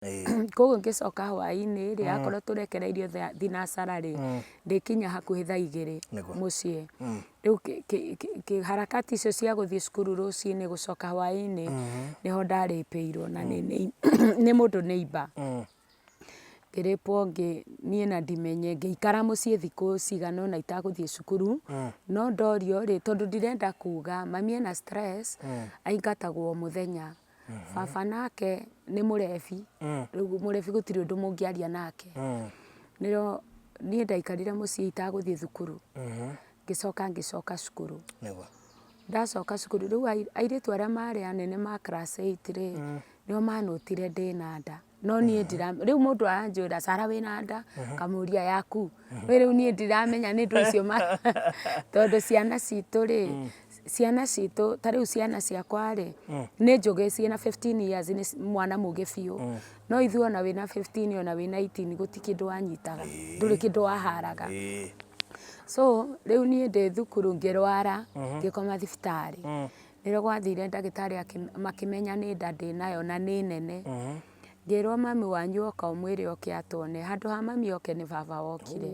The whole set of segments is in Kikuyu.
Koguo ngĩcoka hwainĩ rĩ, akorwo tũrekereirio thinacara rĩ, ndĩkinya hakuhĩ thaa 2 mũciĩ. Rĩu harakati icio cia gũthiĩ cukuru rũcinĩ gũcoka hwainĩ, nĩho ndarĩpĩirwo na nĩ mũndũ neighbour. Ngĩrĩpwo niĩ na ndimenye, ngĩikara mũciĩ thikũ cigana ũna itagũthiĩ cukuru, no ndorio rĩ, tondũ ndirenda kuga, mami ena stress, aingatagwo o mũthenya. Baba nake nĩ mũrebi, rĩu mũrebi gũtirĩ ũndũ mũngĩaria nake. Nĩrĩo niĩ ndaikarire mũciĩ itagũthiĩ thukuru, ngĩcoka ngĩcoka cukuru. Ndacoka cukuru, rĩu airĩtu arĩa marĩ anene ma class eight rĩ, nĩo manũtire ndĩna nda. No niĩ ndira, rĩu mũndũ aranjĩra Sarah wĩna nda, ngamũria yaku? Rĩu niĩ ndiramenya nĩ ndũ icio tondũ ciana citũ rĩ, ciana citũ ta rĩu ciana ciakwa rĩ, nĩ njũgĩ ciĩna 15 years nĩ mwana mũgĩ biũ. No ithuĩ ona wĩna 15 ona wĩna 18 gũtirĩ kĩndũ wanyitaga, ndũrĩ kĩndũ waharaga. So rĩu niĩ ndĩ thukuru ngĩrwara, ngĩkoma thibitarĩ. Rĩrĩa gwathire ndagĩtarĩ makĩmenya nĩ nda ndĩnayo na nĩ nene, ngĩrwo mami wanyu oka ũmwĩre oke atwone, handũ ha mami oke nĩ baba wokire.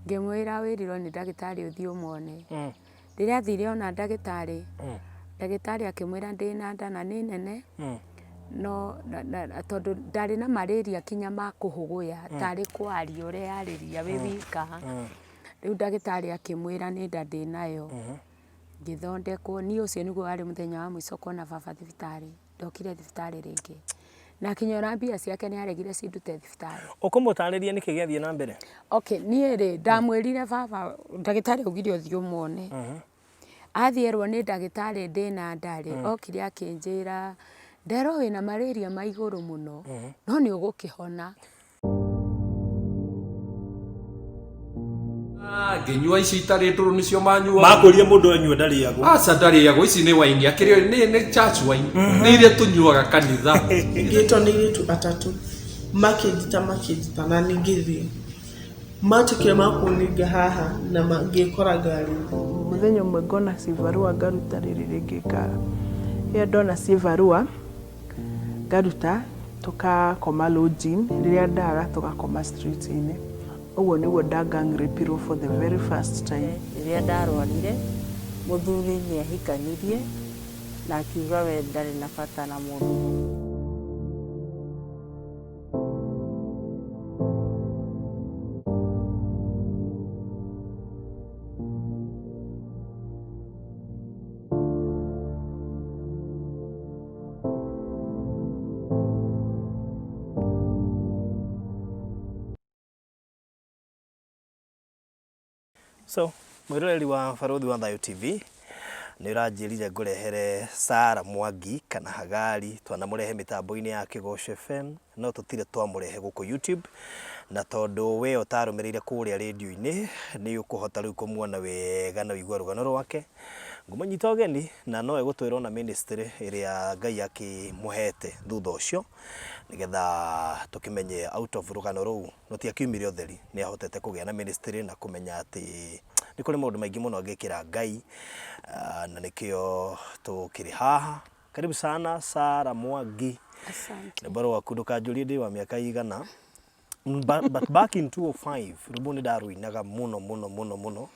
Ngĩmwĩra wĩrirwo nĩ ndagĩtarĩ ũthiĩ ũmwone. Rĩrĩa athire ona ndagĩtarĩ, ndagĩtarĩ akĩmwĩra ndĩna nda na nĩ nene, no tondũ ndarĩ na malaria nginya ma kũhũgũya, tarĩ kwaria ũreyarĩria wĩ wika, rĩu ndagĩtarĩ akĩmwĩra nĩ nda ndĩnayo. Ngĩthondekwo, niĩ ũcio nĩguo warĩ mũthenya wa mũico kuona baba thibitarĩ, ndokire thibitarĩ rĩngĩ. Na akinya ona mbia ciake nĩ aregire cindute thibitarĩ. Ũkũmũtarĩria nĩkĩ gĩathiĩ na mbere? Okay, niĩ rĩ, ndamwĩrire baba, ndagĩtarĩ augire ũthiĩ ũmuone. Athiĩ erwo nĩ ndagĩtarĩ ndĩna nda rĩ, okire akĩnjĩra, nderwo wĩna malaria ma igũrũ mũno, no nĩ ũgũkĩhona. Ah, ngĩnyua ici itarĩ ndũrũ nĩcio manyua makwĩria mũndũ anyua ndarĩagwo aca ndarĩagwo ici nĩ waini akĩrĩ nĩ church wine nĩ iria tũnyuaga kanitha Ngĩtwo nĩ airĩtu atatũ makĩnjĩta makĩnjĩta na niĩ ngĩthiĩ. Matuĩkire ma kũninga haha na ngĩkora ngari-inĩ. Mũthenya ũmwe ngona cibarũa ngaruta rĩrĩ rĩngĩ rĩrĩa ndona cibarũa ngaruta tũkakoma lodging, rĩrĩa ndaga tũgakoma street inĩ. Ũguo nĩguo nda gang rape irwo for the very first time. Rĩrĩa ndarwarire, mũthuri nĩ ahikanirie na akiuga we ndarĩ na bata na mũndũ. So, mwĩroreri wa Barũthi wa Thayũ TV, nĩ ũranjĩrire ngũrehere Sarah Mwangi kana Hagari, twanamũrehe mĩtambo-inĩ ya Kĩgoco FM, no tũtirĩ twamũrehe gũkũ YouTube, na tondũ we ũtarũmĩrĩire kũrĩa rĩndiũ-inĩ, nĩ ũkũhota rĩu kũmuona wega na ũigue rũgano rwake. Ngũmũnyita ũgeni na no egũtwĩra ona ministry ĩrĩa Ngai akĩmũhete thutha ũcio, nĩgetha tũkĩmenye out of rũgano rũu rũtiakiumire ũtheri, nĩ ahotete kũgĩa na ministry na kũmenya atĩ nĩ kũrĩ maũndũ maingĩ mũno angĩkĩra Ngai, na nĩkĩo tũkĩrĩ haha. Karibu sana Sarah Mwangi. Asante. Rwĩmbo rwaku ndũkanjũrie ndĩ wa mĩaka igana. But back in 205 rwĩmbo nĩ ndarũinaga mũno mũno mũno mũno.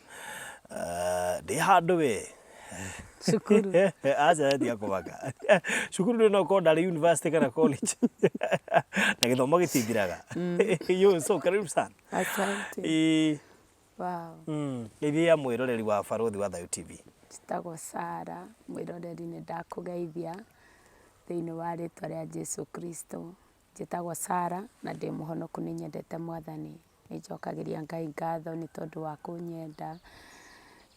Ndĩ handũ we. Cukuru. Aca tiga kũmaka. Cukuru ndĩ no korwo ndarĩ university kana college. Na gĩthomo gĩtithiraga. Yo, so karibu sana. Asante. Ĩĩ. Wow. Geithia mwĩroreri wa Barũthi wa Thayũ TV. Njĩtagwo Sarah, mwĩroreri nĩ ndakũgeithia thĩinĩ wa rĩtwa rĩa Jesu Kristo. Njĩtagwo Sarah na ndĩ mũhonoku nĩ nyendete mwathani. Nĩ njokagĩria Ngai ngatho nĩ tondũ wa kũnyenda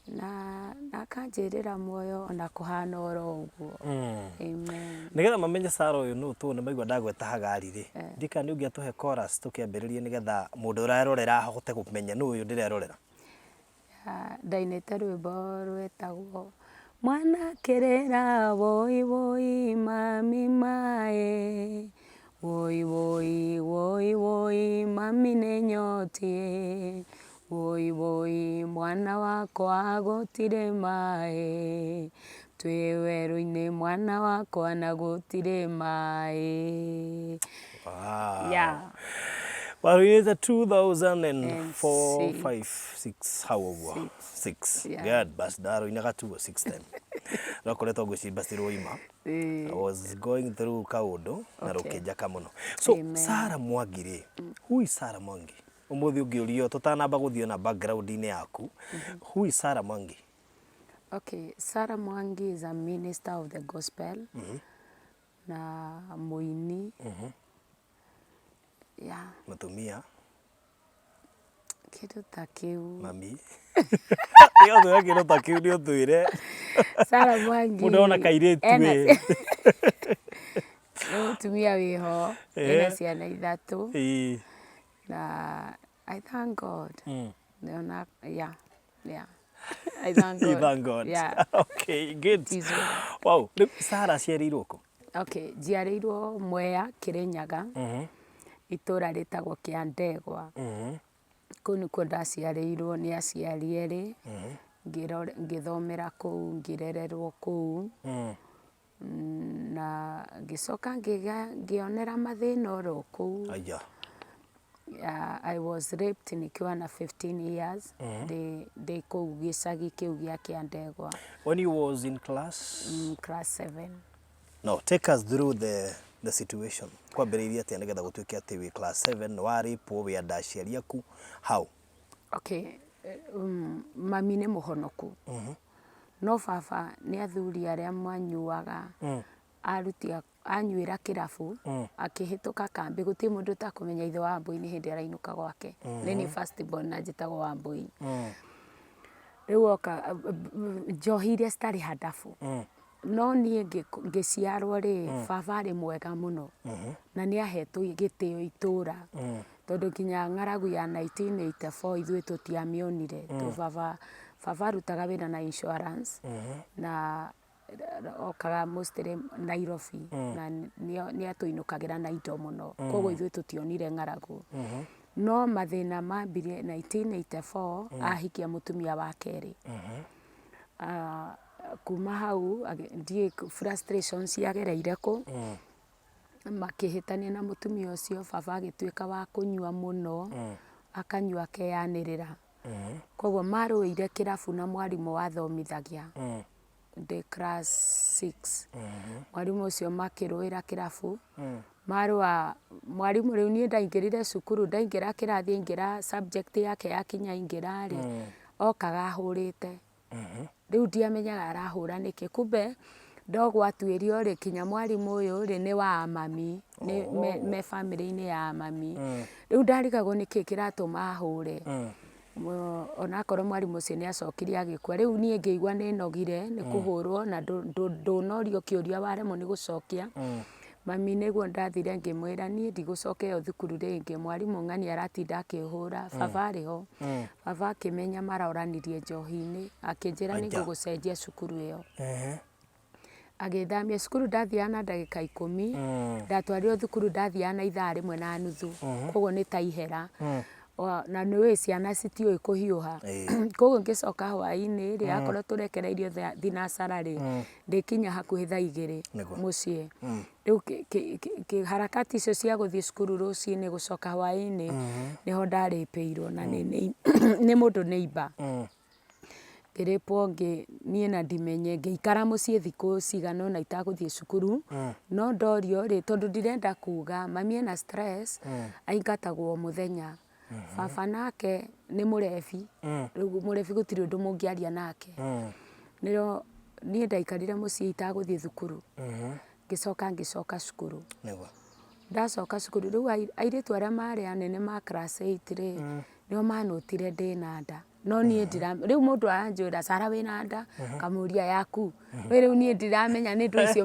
na akanjĩrĩra muoyo ona kũhana oro ũguo. Amen. Nĩgetha mamenye Sarah ũyũ nũ tondũ nĩ maigua ndagweta Hagari rĩ, ndiũĩ kana nĩ ũngĩatũhe chorus tũkĩambĩrĩrie nĩgetha mũndũ ũrerorera ahote kũmenya nũ ũyũ ndĩrerorera. Ndainĩte rwĩmbo rwĩtagwo mwana akĩrĩra woi woi mami maĩ, woi woi woi woi mami nĩ nyotiĩ, woi woi mwana wakwa gũtirĩ maĩ, twĩ werũ-inĩ mwana wakwa na gũtirĩ maĩ. Wow. Yeah. Warũinĩte 2004, And 5, 6 hau ũguo. 6. Yeah. Good. Bas ndarũinaga tu 6 time. Rwakoretwo ngwĩciria basi rwoima. I was going through kaũndũ na rũkĩnjaka mũno. So Amen. Sarah Mwangi rĩ, who is Sarah Mwangi? Ũmũthĩ ũngĩũrio tũtanamba gũthiĩ ona background-inĩ yaku, who is Sarah Mwangi? Okay, Sarah Mwangi is a minister of the gospel na mũini. Yeah, Mũtumia, kĩndũ ta kĩu. mami. Nĩ ũtwĩre kĩndũ ta kĩu nĩ ũtwĩre. Sarah Mwangi. Mũndũ ona kairĩtu ena- ĩ. Nĩ mũtumia wĩho, ena ciana ithatũ Ĩĩ. na I thank God. Nĩona, yeah, yeah. I thank God. You thank God. Yeah. Okay, good. Is well. Wow. Rĩu Sarah aciarĩirwo kũ? Okay, njiarĩirwo Mwea, Kĩrĩnyaga, itũra rĩtagwo Kĩandegwa. Kũu nĩkuo ndaciarĩirwo nĩ aciari erĩ, ngĩthomera kũu, ngĩrererwo kũu, na ngĩcoka ngĩonera mathĩna oro kũu. Aya. I was raped nikiwa na 15 years, ndĩ kũu gĩcagi kĩu gĩa Kĩandegwa. When you was in class? Class 7. No, take us through the situation. Kwambĩrĩirie atĩa nĩgetha gũtuĩke atĩ wĩ class 7 nĩ warĩpwo wĩ anda aciari aku how? Okay, mami nĩ mũhonoku. No baba nĩ athuri arĩa manyuaga aruti anyuĩra kĩrabu akĩhĩtũka kambĩ gũtirĩ mũndũ ũtakũmenya ithe wa Wambũi nĩ hĩndĩ arainũka gwake. Nĩ niĩ first born na njĩtagwo Wambũi. Rĩu oka njohi iria citarĩ handabu. No niĩ ngĩciarwo rĩ, baba arĩ mwega mũno na nĩ ahetwo gĩtĩo itũra tondũ nginya ng'aragu ya 1984 ithuĩ tũtiamĩonire. Tondũ baba arutaga wĩra na insurance na okaga mostly Nairobi na nĩ atũinũkagĩra na indo mũno, koguo ithuĩ tũtionire ng'aragu. No mathĩna mambirie 1984 ahikia mũtumia wa kerĩ. Kuma hau ndiũĩ frustration ciagereire kũ, makĩhĩtania na mũtumia ũcio, baba agĩtuĩka wa kũnyua mũno, akanyua akeyanĩrĩra. Koguo marũĩire kĩrabu na mwarimũ wathomithagia ndĩ class 6. Mwarimũ ũcio makĩrũĩra kĩrabu, marũa mwarimũ rĩu niĩ ndaingĩrire cukuru, ndaingĩra kĩrathi aingĩra subject yake yakinya aingĩra rĩ, okaga ahũrĩte. Rĩu ndiamenyaga arahũra nĩkĩ, kumbe ndogwatuĩrio rĩ, kinya mwarimũ ũyũ rĩ nĩ wa mami, nĩ me bamĩrĩ-inĩ ya mami. Rĩu ndarigagwo nĩkĩ kĩratũma ahũre. Onakorwo mwarimũ ũcio nĩ acokire agĩkua. Rĩu niĩ ngĩigua nĩ nogire nĩ kũhũrwo na ndũnorio kĩũria waremwo nĩ gũcokia. Mami nĩguo ndathire ngĩmwĩra niĩ ndigũcoka ĩyo thukuru rĩngĩ, mwarimũ ng'ani aratinda akĩhũra, baba arĩ ho. Baba akĩmenya maroranirie njohi-inĩ, akĩnjĩra nĩ ngũgũcenjia cukuru ĩyo. Agĩthamia cukuru ndathiaga na ndagĩka 10, ndatwarirwo thukuru ndathiaga na ithaa rĩmwe na nuthu, koguo nĩ ta ihera. Na nĩ ũĩ ciana citiũĩ kũhiũha. Koguo ngĩcoka hwaĩ-inĩ rĩ, akorwo tũrekereirio thinacara rĩ, ndĩkinya hakuhĩ thaa 2 mũciĩ. Rĩu harakati icio cia gũthiĩ cukuru rũcinĩ gũcoka hwaĩ-inĩ, nĩho ndarĩpĩirwo na nĩ mũndũ neighbor. Ngĩrĩpwo niĩ na ndimenye, ngĩikara mũciĩ thikũ cigana ũna itagũthiĩ cukuru, no ndorio rĩ, tondũ ndirenda kuga, mami ena stress, aingatagwo o mũthenya. Baba nake nĩ mũrebi, rĩu mũrebi gũtirĩ ũndũ mũngĩaria nake. Nĩrĩo niĩ ndaikarire mũciĩ itagũthiĩ thukuru, ngĩcoka ngĩcoka cukuru. Ndacoka cukuru, rĩu airĩtu arĩa marĩ anene ma class 8 rĩ, nĩo manũtire ndĩna nda. No niĩ rĩu mũndũ aranjĩra Sarah wĩna nda, ngamũria yaku. Rĩu niĩ ndiramenya nĩ ndũ icio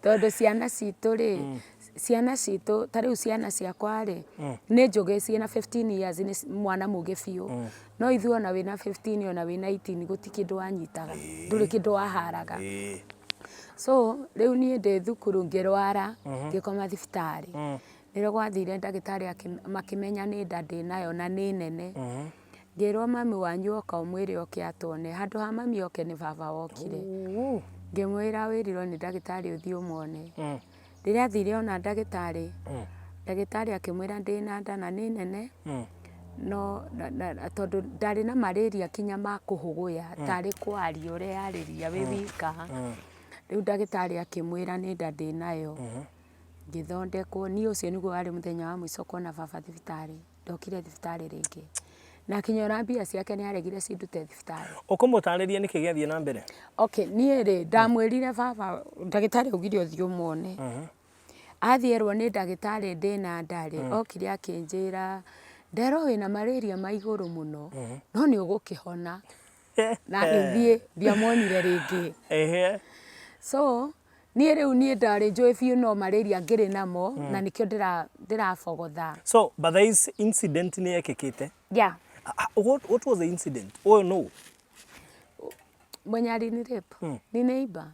tondũ ciana citũ rĩ, ciana citũ ta rĩu ciana ciakwa rĩ, nĩ njũgĩ ciĩna 15 years nĩ mwana mũgĩ biũ. No ithuĩ ona wĩna 15 ona wĩna 18 gũtirĩ kĩndũ wanyitaga, ndũrĩ kĩndũ waharaga. So rĩu niĩ ndĩ thukuru ngĩrwara, ngĩkoma thibitarĩ. Nĩrĩo gwathire ndagĩtarĩ makĩmenya nĩ nda ndĩnayo na nĩ nene. Ngĩrwo mami wanyu oka ũmwĩre oke atwone. Handũ ha mami oke nĩ baba wokire. Ngĩmwĩra wĩrirwo nĩ ndagĩtarĩ ũthiĩ ũmuone. Rĩrĩa athire ona ndagĩtarĩ, ndagĩtarĩ akĩmwĩra ndĩna nda na nĩ nene, no tondũ ndarĩ na malaria kinya ma kũhũgũya, tarĩ kwaria ũreyarĩria wĩ wika. Rĩu ndagĩtarĩ akĩmwĩra nĩ nda ndĩnayo, ngĩthondekwo. Niĩ ũcio nĩguo warĩ mũthenya wa mũico kuona baba thibitarĩ. Ndokire thibitarĩ rĩngĩ. Na akinyora mbia ciake nĩ aregire cindute thibitarĩ. Ũkũmũtarĩria nĩkĩ gĩathiĩ na mbere? Okay, niĩ rĩ, ndamwĩrire baba, ndagĩtarĩ augire ũthiĩ ũmuone. Athiĩ erwo nĩ ndagĩtarĩ ndĩna nda rĩ, okire akĩnjĩra, nderwo wĩna malaria ma igũrũ mũno, no nĩ ũgũkĩhona. Na agĩthiĩ, ndiamuonire rĩngĩ. So, Niĩ rĩu niĩ ndarĩ njũĩ biũ no malaria ngĩrĩ namo na nĩkĩo ndĩra ndĩrabogotha. So, but there is incident nĩ yekĩkĩte. Yeah. What was the incident? Ũyũ nũ? Mwenye alini rape ni neighbor.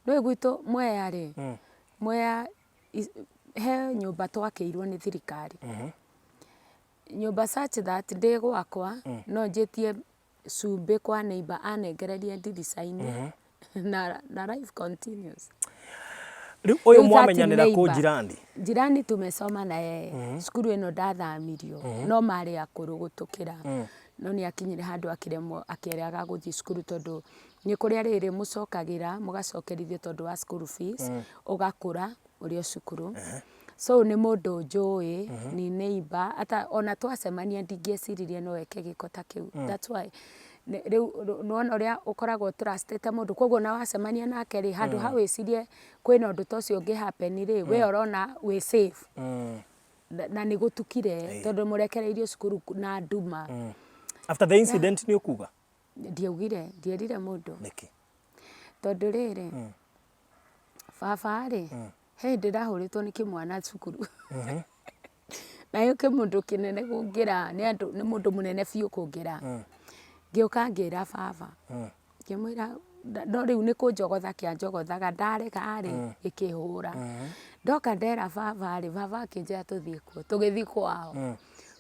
Nĩũĩ gwitũ Mwea rĩ, Mwea he nyũmba twakĩirwo nĩ thirikari. Nyũmba such that ndĩ gwakwa no njĩtie cumbĩ kwa neighbor anengererie ndirica-inĩ na, na life continues. Rĩu ũyũ mwamenyanĩra kũ jirani? Jirani tumesoma na yeye mm -hmm. Cukuru ĩno ndathamirio mm -hmm. No marĩ akũrũ gũtũkĩra mm -hmm. No nĩ akinyire handũ akĩremwo akĩrega gũthiĩ cukuru tondũ nĩ kũrĩa rĩrĩ mũcokagĩra mũgacokerithio tondũ wa school fees mm -hmm. Ũgakũra ũrĩ o cukuru so nĩ mũndũ njũĩ nĩ neighbor ata ona twacemania ndingĩeciririe no eke gĩko ta kĩu that's why rĩu nĩwona ũrĩa ũkoragwo ũ trust ĩte mũndũ koguo ona wacemania nake rĩ handũ ha wĩcirie kwĩna ũndũ ta ũcio ũngĩ happen rĩ we ũrona wĩ safe na nĩ gũtukire tondũ mũrekereirio cukuru na nduma. After the incident nĩ ũkuga? Ndiaugire, ndierire mũndũ. Nĩkĩ? Tondũ rĩrĩ, baba rĩ, he hĩndĩ ndahũrĩtwo nĩ kĩmwana cukuru. Nakĩo kĩmũndũ kĩnene kũngĩra, nĩ andũ, nĩ mũndũ mũnene biũ kũngĩra. Ngĩũka ngĩra baba, ngĩmwĩra, no rĩu nĩ kũnjogotha kĩanjogothaga, ndarega rĩ, gĩkĩhũra. Ndoka ndera baba rĩ, baba akĩnjĩra tũthiĩ kuo, tũgĩthiĩ kwao.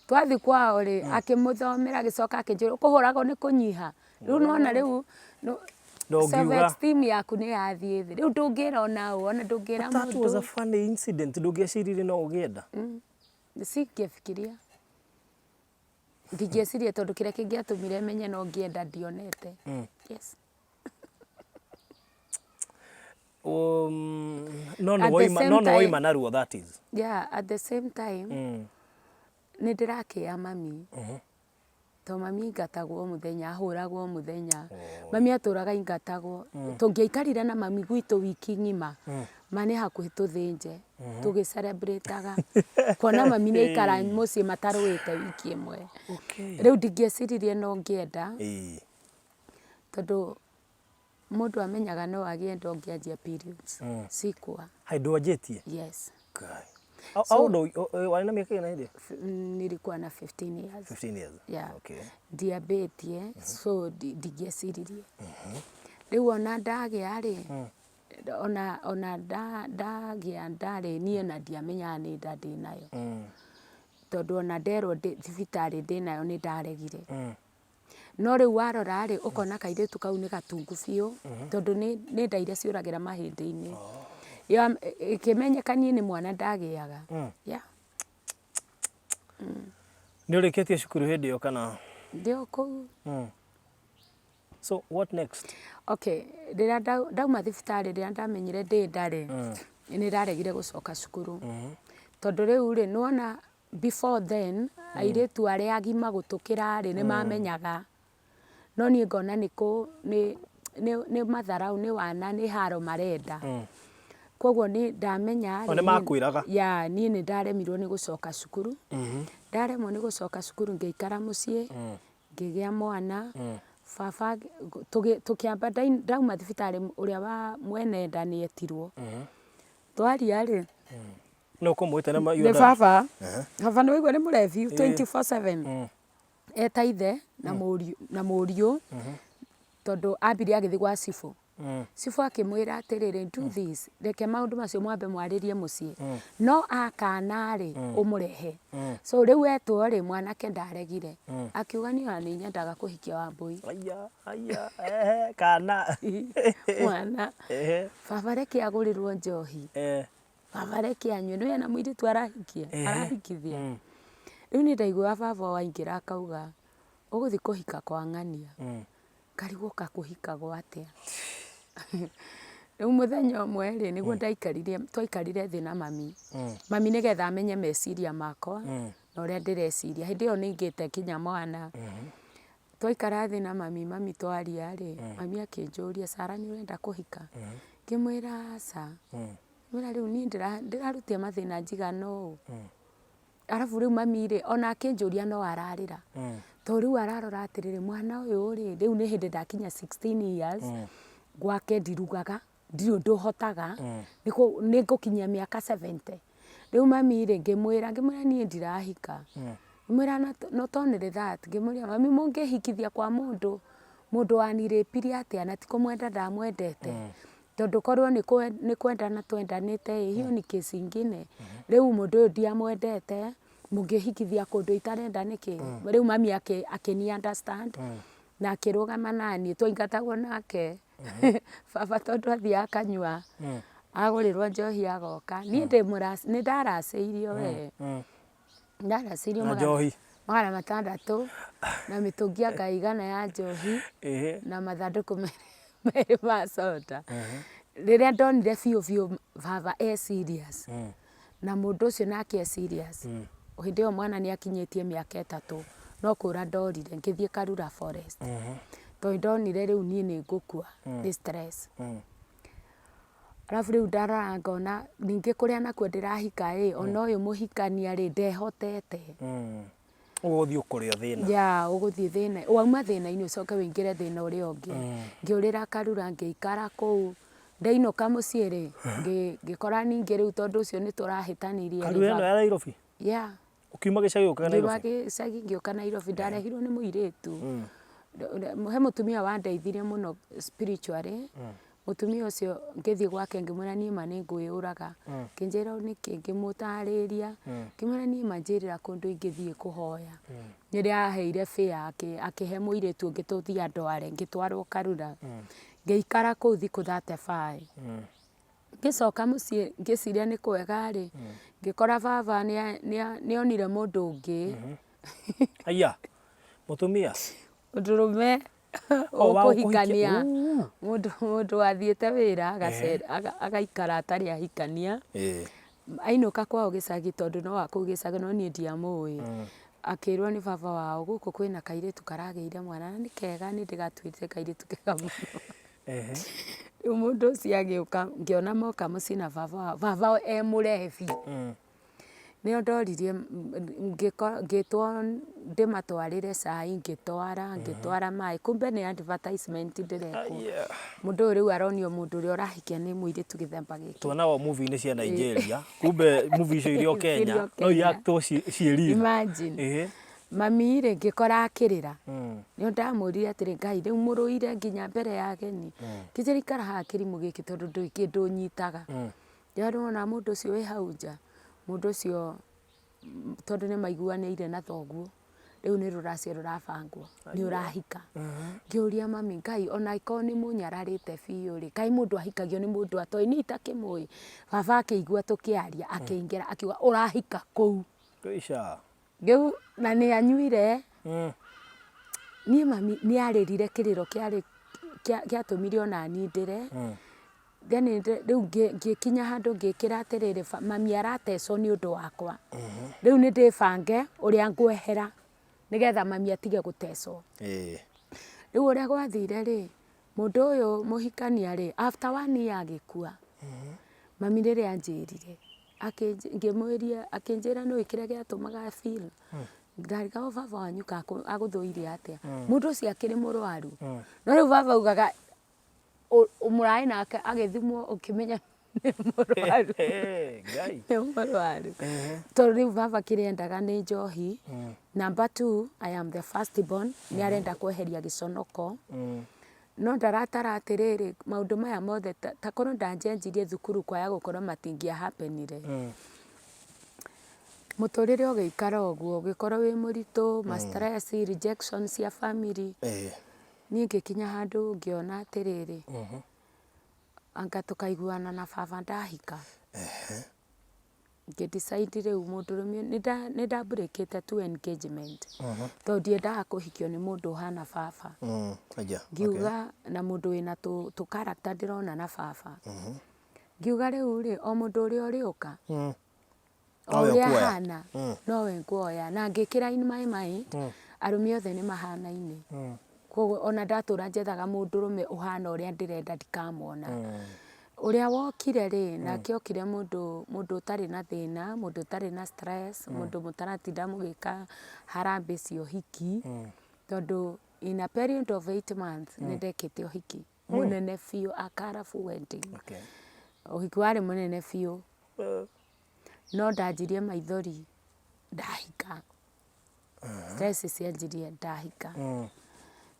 Twathiĩ kwao rĩ, akĩmũthomera agĩcoka akĩnjĩra ũkũhũragwo nĩ kũnyiha. Rĩu nĩwona rĩu Ndũngiuga. self esteem yaku nĩ yathiĩ thĩ. Rĩu ndũngĩra ona ũ, ona ndũngĩra That was a mũndũ. funny incident ndũngĩeciririe no ũgĩe nda. Singĩfikiria. Ndingĩeciria tondũ kĩrĩa kĩngĩatũmire menye no ngĩe nda ndionete. Yes. No At the nĩwoima same no time- nĩwoima naruo that is. Yeah, at the same time nĩ ndĩrakĩa mami to mami aingatagwo o mũthenya ahũragwo o mũthenya mami atũraga aingatagwo tũngĩaikarire na mami gwitũ wiki ng'ima ma nĩ hakuhĩ tũthĩnje tũgĩ celebrate aga kuona mami nĩ aikara mũciĩ matarũĩte wiki ĩmwe Okay. rĩu ndingĩeciririe no ngĩenda Ĩĩ. tondũ Mũndũ amenyaga no agĩe nda ũngĩanjia periods cikwa. Hai ndwanjĩtie? Yes. Ngai. How how old warĩ na mĩaka ĩigana hĩndĩ ĩyo? Nilikuwa na 15 years. 15 years. Yeah. Okay. Ndiambĩtie so ndingĩeciririe. Rĩu ona ndagĩa rĩ, ona ona ndagĩa nda rĩ, niĩ ona ndiamenyaga nĩ nda ndĩnayo. Tondũ ona nderwo thibitarĩ ndĩnayo nĩ ndaregire. No rĩu warora rĩ, ũkona kairĩtu kau nĩ gatungu biũ, tondũ nĩ nĩ nda iria ciũragĩra mahĩndĩ-inĩ. Ĩkĩmenyeka niĩ nĩ mwana ndagĩaga. Yeah. Nĩ ũrĩkĩtie cukuru hĩndĩ ĩyo kana? Ndĩ o kũu. So what next? Okay, rĩrĩa ndauma thibitarĩ rĩrĩa ndamenyire ndĩ nda rĩ, nĩ ndaregire gũcoka cukuru. Tondũ rĩu rĩ, nĩ wona Before then, airĩtu arĩa agima gũtũkĩra rĩ, nĩ mamenyaga. No niĩ ngona nĩ kũ nĩ nĩ nĩ matharaũ, nĩ wana, nĩ haro marenda. Koguo niĩ ndamenya O rĩ, nĩ makwĩraga? Yeah, niĩ nĩ ndaremirwo nĩ gũcoka cukuru. Ndaremwo nĩ gũcoka cukuru ngĩikara mũciĩ, ngĩgĩa mwana, baba tũkĩamba ndauma thibitarĩ ũrĩa wa mwene nda nĩ etirwo. Twaria rĩ, Nũ ũkũmwĩte nĩ nĩ baba baba nĩ waigua nĩ mũrebi 24/7 eta ithe na mũriũ na mũriũ tondũ ambire agĩthiĩ gwa cibũ cibũ akĩmwĩra atĩrĩrĩ do this reke maũndũ macio mwambe mwarĩrie mũciĩ no akana rĩ ũmũrehe so rĩu etwo rĩ mwanake ndaregire akiuga niĩ ona nĩ nyendaga kũhikia Wambũi Aya, aya, ehe, kana. mwana Ehe, baba reke agũrĩrwo njohi eh. Baba reke anyue, nĩũĩ ena mũirĩtu arahikia, arahikithia. Rĩu niĩ ndaiguaga baba waingĩra akauga, ũgũthiĩ kũhika kwa ng'ania. Ngarigwo ka kũhikagwo atĩa. Rĩu mũthenya ũmwe rĩ, nĩguo ndaikarire, twaikarire thĩ na mami. Mami nĩgetha amenye meciria makwa, na ũrĩa ndĩreciria. Hĩndĩ ĩyo nĩ ngĩte nginya mwana. Twaikara thĩ na mami, mami twaria rĩ, mami akĩnjũria, Sarah nĩ ũrenda kũhika? Ngĩmwĩra aca. Ngĩmwĩra rĩu niĩ ndĩrarutia mathĩna njigana ũũ. Arabu rĩu mami rĩ, ona akĩnjũria no ararĩra. Tondũ rĩu ararora atĩrĩrĩ, mwana ũyũ rĩ, rĩu nĩ hĩndĩ ndakinya 16 years, gwake ndirugaga, ndirĩ ũndũ hotaga, nĩ ngũkinyia mĩaka 70. Rĩu mami rĩ, ngĩmwĩra, ngĩmwĩra niĩ ndirahika. Ngĩmwĩra not only that, ngĩmwĩra mami mũngĩhikithia kwa mũndũ, mũndũ wanirĩpirie atĩa na ti kũmwenda ndamwendete. Tondũ korwo nĩ kwendana twendanĩte ĩ, hiyo ni case ingine. Rĩu mũndũ ũyũ ndiamwendete, mũngĩhikithia kũndũ itarenda nĩkĩ? Rĩu mami akĩni understand na akĩrũgama naniĩ, twaingatagwo nake baba tondũ athiaga akanyua, agũrĩrwo njohi agoka. Niĩ nĩ ndaracĩirio we. Ndaracĩirio Na njohi. 600 na mĩtũngi anga ĩigana ya njohi na mathandũkũ merĩ ma soda. Rĩrĩa ndonire biũ biũ baba e serious na mũndũ ũcio nake e serious, hĩndĩ ĩyo mwana nĩ akinyĩtie mĩaka 3 no kũra ndorire ngĩthiĩ Karura Forest. Tondũ nĩndonire rĩu niĩ nĩ ngũkua nĩ stress. Arabu rĩu ndarora ngona ningĩ kũrĩa nakuo ndĩrahika ĩ, ona ũyũ mũhikania rĩ, ndehotete. Ũgũthiĩ ũkũrĩa thĩna. Yeah, ũgũthiĩ thĩna, wauma thĩna-inĩ ũcoke ũingĩre thĩna ũrĩa ũngĩ. Ngĩũrĩra Karura ngĩikara kũu, ndainũka mũciĩ rĩ, ngĩkora ningĩ rĩu tondũ ũcio nĩ tũrahĩtanirie rĩ. Karura ĩno ya Nairobi? Yeah. Ũkiuma gĩcagi ũkaga Ngiuma Nairobi? gĩcagi ngĩũka Nairobi, ndarehirwo nĩ mũirĩtu. He mũtumia wandeithirie mũno spiritually. Mũtumia ũcio ngĩthiĩ gwake ngĩmwĩra niĩ ma nĩ ngwĩyũraga. Akĩnjĩra nĩkĩ, ngĩmũtarĩria. Ngĩmwĩra niĩ ma njĩrĩra kũndũ ingĩthiĩ kũhoya. Nĩrĩo aheire fare akĩhe mũirĩtu ũngĩ tũthiĩ andware, ngĩtwarwo Karura. Ngĩikara kũu thikũ 35. Ngĩcoka mũciĩ ngĩciria nĩ kwega rĩ, ngĩkora baba nĩ onire mũndũ ũngĩ. Aya, mũtumia? Mũndũrũme ũkũhikania, mũndũ wathiĩte wĩra agaikara atarĩ ahikania. Ainũka kwao gĩcagi tondũ no wa kũu gĩcagi no niĩ ndiamũĩ, akĩrwo nĩ baba wao gũkũ kwĩna kairĩtu karagĩire mwana na nĩ kega nĩ ndĩgatuĩte kairĩtu kega mũno. Rĩu mũndũ ũcio agĩũka ngĩona moka mũciĩ na baba wao, baba wao e mũrebi. Nĩo ndoririe ngĩtwo ndĩmatwarĩre cai ngĩtwara, ngĩtwara maĩ, kumbe nĩ advertisement ndĩrekwo. Mũndũ ũyũ rĩu aronio mũndũ ũrĩa ũrahikia nĩ mũirĩtu gĩthemba gĩkĩ. Tuonaga movie-inĩ cia Nigeria, kumbe movie icio irĩ o Kenya, no i-act-wo ciĩ real. Imagine. Mami rĩ, ngĩkora akĩrĩra. Nĩo ndamũririe atĩrĩ, Ngai rĩu mũrũire nginya mbere ya ageni? Ngĩnjĩra ikara haha kĩrimũ gĩkĩ tondũ ndũrĩ kĩndũ ũnyitaga. Rĩrĩa ndona mũndũ ũcio wĩ hau nja, mũndũ ũcio tondũ nĩ maiguanĩire na thoguo, rĩu nĩ rũracio rũrabangwo, nĩ ũrahika. Ngĩũria mami, Ngai ona angĩkorwo nĩ mũnyararĩte biũ rĩ, kaĩ mũndũ ahikagio nĩ mũndũ atoĩ, niĩ itakĩmũĩ. Baba akĩigua tũkĩaria, akĩingĩra akiuga ũrahika kũu. Rĩu na nĩ anyuire, niĩ mami nĩ arĩrire kĩrĩro kĩarĩ gĩatũmire ona niĩ ndĩre. Then rĩu ngĩkinya handũ ngĩkĩra atĩrĩrĩ, mami aratecwo nĩ ũndũ wakwa. Rĩu nĩ ndĩbange ũrĩa ngwehera nĩgetha mami atige gũtecwo. Rĩu ũrĩa gwathire rĩ, mũndũ ũyũ mũhikania rĩ, after one year agĩkua. Mami rĩrĩa anjĩrire, ngĩmũria, akĩnjĩra nĩũĩ kĩrĩa gĩatũmaga feel? Ndarigagwo baba wanyu ka agũthũire atĩa. Mũndũ ũcio akĩrĩ mũrwaru. No rĩu baba augaga mũrarĩ nake agĩthimwo ũkĩmenya nĩ mũrwaru. Nĩ mũrwaru. Tondũ rĩu baba kĩrĩa endaga nĩ njohi. Number two, I am the first born, nĩ arenda kweheria gĩconoko. No ndaratara atĩrĩrĩ, maũndũ maya mothe ta korwo ndanjenjirie thukuru kwaya gũkorwo matingĩa happen ire. Mũtũrĩre ũgĩikara ũguo, ũgĩkorwo wĩ mũritũ, ma stress, rejection cia family. Niĩ ngĩkinya handũ ngĩona atĩrĩrĩ, anga tũkaiguana na baba ndahika. Ngĩ decide rĩu mũndũrũme nĩ nda break ĩte tu engagement tondũ ndiendaga kũhikio nĩ mũndũ ũhana baba. Ngiuga na mũndũ wĩna tũ character ndĩrona na baba. Ngiuga rĩu rĩ, o mũndũ ũrĩa ũrĩũka, o Nowe ũrĩa ũkuoya. ahana nowe nguoya. Na ngĩkĩra in my mind arũme othe nĩ mahanaine. Koguo ona ndatũra njethaga mũndũrũme ũhana ũrĩa ndĩrenda ndikamwona. Ũrĩa wokire rĩ, nake okire mũndũ mũndũ ũtarĩ na thĩna, mũndũ ũtarĩ na stress, mũndũ mũtaratinda mũgĩka harambee cia ũhiki, tondũ in a period of 8 months nĩ ndekĩte ũhiki mũnene biũ, a colourful wedding. Ũhiki warĩ mũnene biũ, no ndanjirie maithori ndahika. Stress cianjirie ndahika.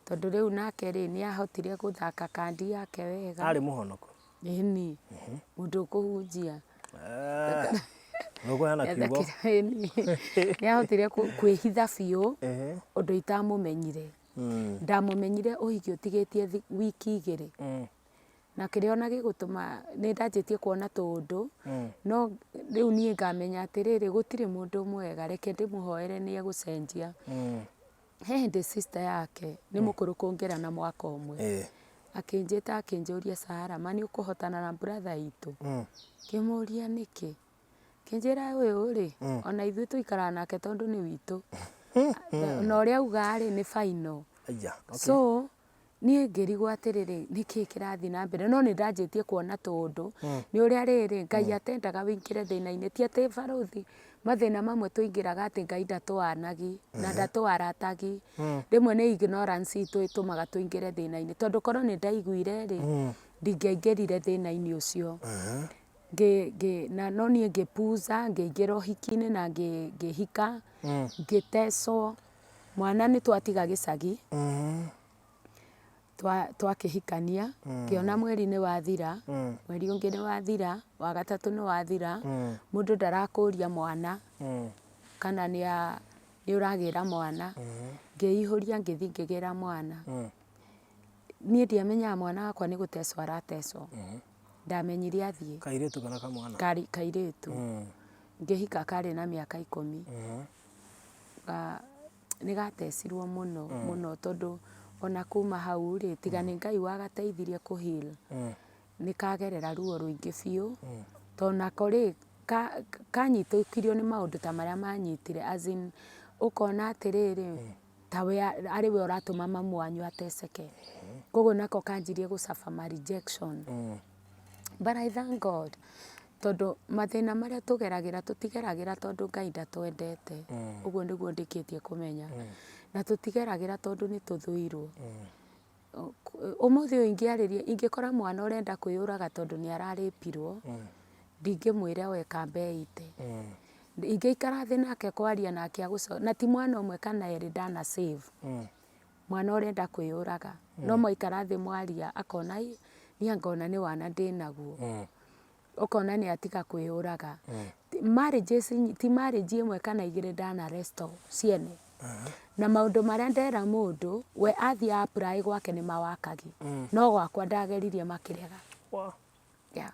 Tondũ rĩu nake rĩ, nĩ ahotire gũthaka kandi yake wega. Arĩ mũhonoku? Ĩni, mũndũ ũkũhunjia. Nĩũkũheana kiugo? Ĩni, nĩ ahotire kwĩhitha biũ ũndũ itamũmenyire. Ndamũmenyire ũhiki ũtigĩtie wiki 2. Na kĩrĩa ona gĩgũtũma nĩ ndanjĩtie kuona tũũndũ, no rĩu niĩ ngamenya atĩrĩrĩ, gũtirĩ mũndũ mwega, reke ndĩmũhoere nĩ egũcenjia. He hĩndĩ sister yake, nĩ mũkũrũ kũngĩra na mwaka ũmwe, akĩnjĩta akĩnjũria Sarah, ma nĩ ũkũhotana na brother itũ? Ngĩmũria nĩkĩ? Akĩnjĩra ũyũ rĩ, ona ithuĩ tũikaraga nake tondũ nĩ witũ. Na ũrĩa auga rĩ, nĩ final. So niĩ ngĩrigwo atĩrĩrĩ, nĩkĩ kĩrathiĩ na mbere, no nĩ ndanjĩtie kuona tũũndũ, nĩ ũrĩa rĩrĩ, Ngai atendaga wĩingĩre thĩna-inĩ, ti atĩ barũthi, mathĩna mamwe tũingĩraga atĩ Ngai ndatũanagi, na ndatũaratagi, rĩmwe nĩ ignorance itũ ĩtũmaga tũingĩre thĩna-inĩ, tondũ korwo nĩ ndaiguire rĩ, ndingĩaingĩrire thĩna-inĩ ũcio. Na no niĩ ngĩpuza, ngĩingĩra ũhiki-inĩ na ngĩhika, ngĩtecwo. Mwana nĩ twatiga gĩcagi, twakĩhikania, ngĩona mweri nĩ wathira, mweri ũngĩ nĩ wathira, wa gatatũ nĩ wathira, mũndũ ndarakũria mwana kana nĩ ũragĩra mwana, ngĩihũria ngĩthiĩ ngĩgĩra mwana. Niĩ ndiamenyaga mwana wakwa nĩ gũtecwo aratecwo, ndamenyire athiĩ. Kairĩtu kana kamwana? Kairĩtu. Ngĩhika karĩ na mĩaka 10. Nĩ gatecirwo mũno mũno tondũ ona kuma hau rĩ, tiga nĩ Ngai wagateithirie kũ heal, nĩ kagerera ruo rũingĩ biũ, tondũ nako rĩ, kanyitũkirio nĩ maũndũ ta marĩa manyitire as in ũkona atĩrĩrĩ, ta we arĩ we ũratũma mamu wanyu ateceke. Koguo nako kanjirie gũ suffer ma rejection. But I thank God tondũ mathĩna marĩa tũgeragĩra tũtigeragĩra tondũ Ngai ndatwendete, ũguo nĩguo ndĩkĩtie kũmenya. Na tũtigeragĩra tondũ nĩ tũthũirwo. Ũmũthĩ ũyũ ingĩarĩria, ingĩkora mwana ũrenda kwĩyũraga tondũ nĩ ararĩpirwo, ndingĩmwĩra we kamba eite. Ingĩikara thĩ nake kwaria nake na ti mwana ũmwe kana erĩ ndana save. Mwana ũrenda kwĩyũraga, no mwaikara thĩ mwaria akona ĩ, niĩ anga ona nĩ wana ndĩnaguo. Ũkona nĩ atiga kwĩyũraga. Marriages ti marriage ĩmwe kana igĩrĩ ndana restore ciene. Na maũndũ marĩa ndera mũndũ, we athiĩ a apply gwake nĩ mawakagi. No gwakwa ndageririe makĩrega. Yeah.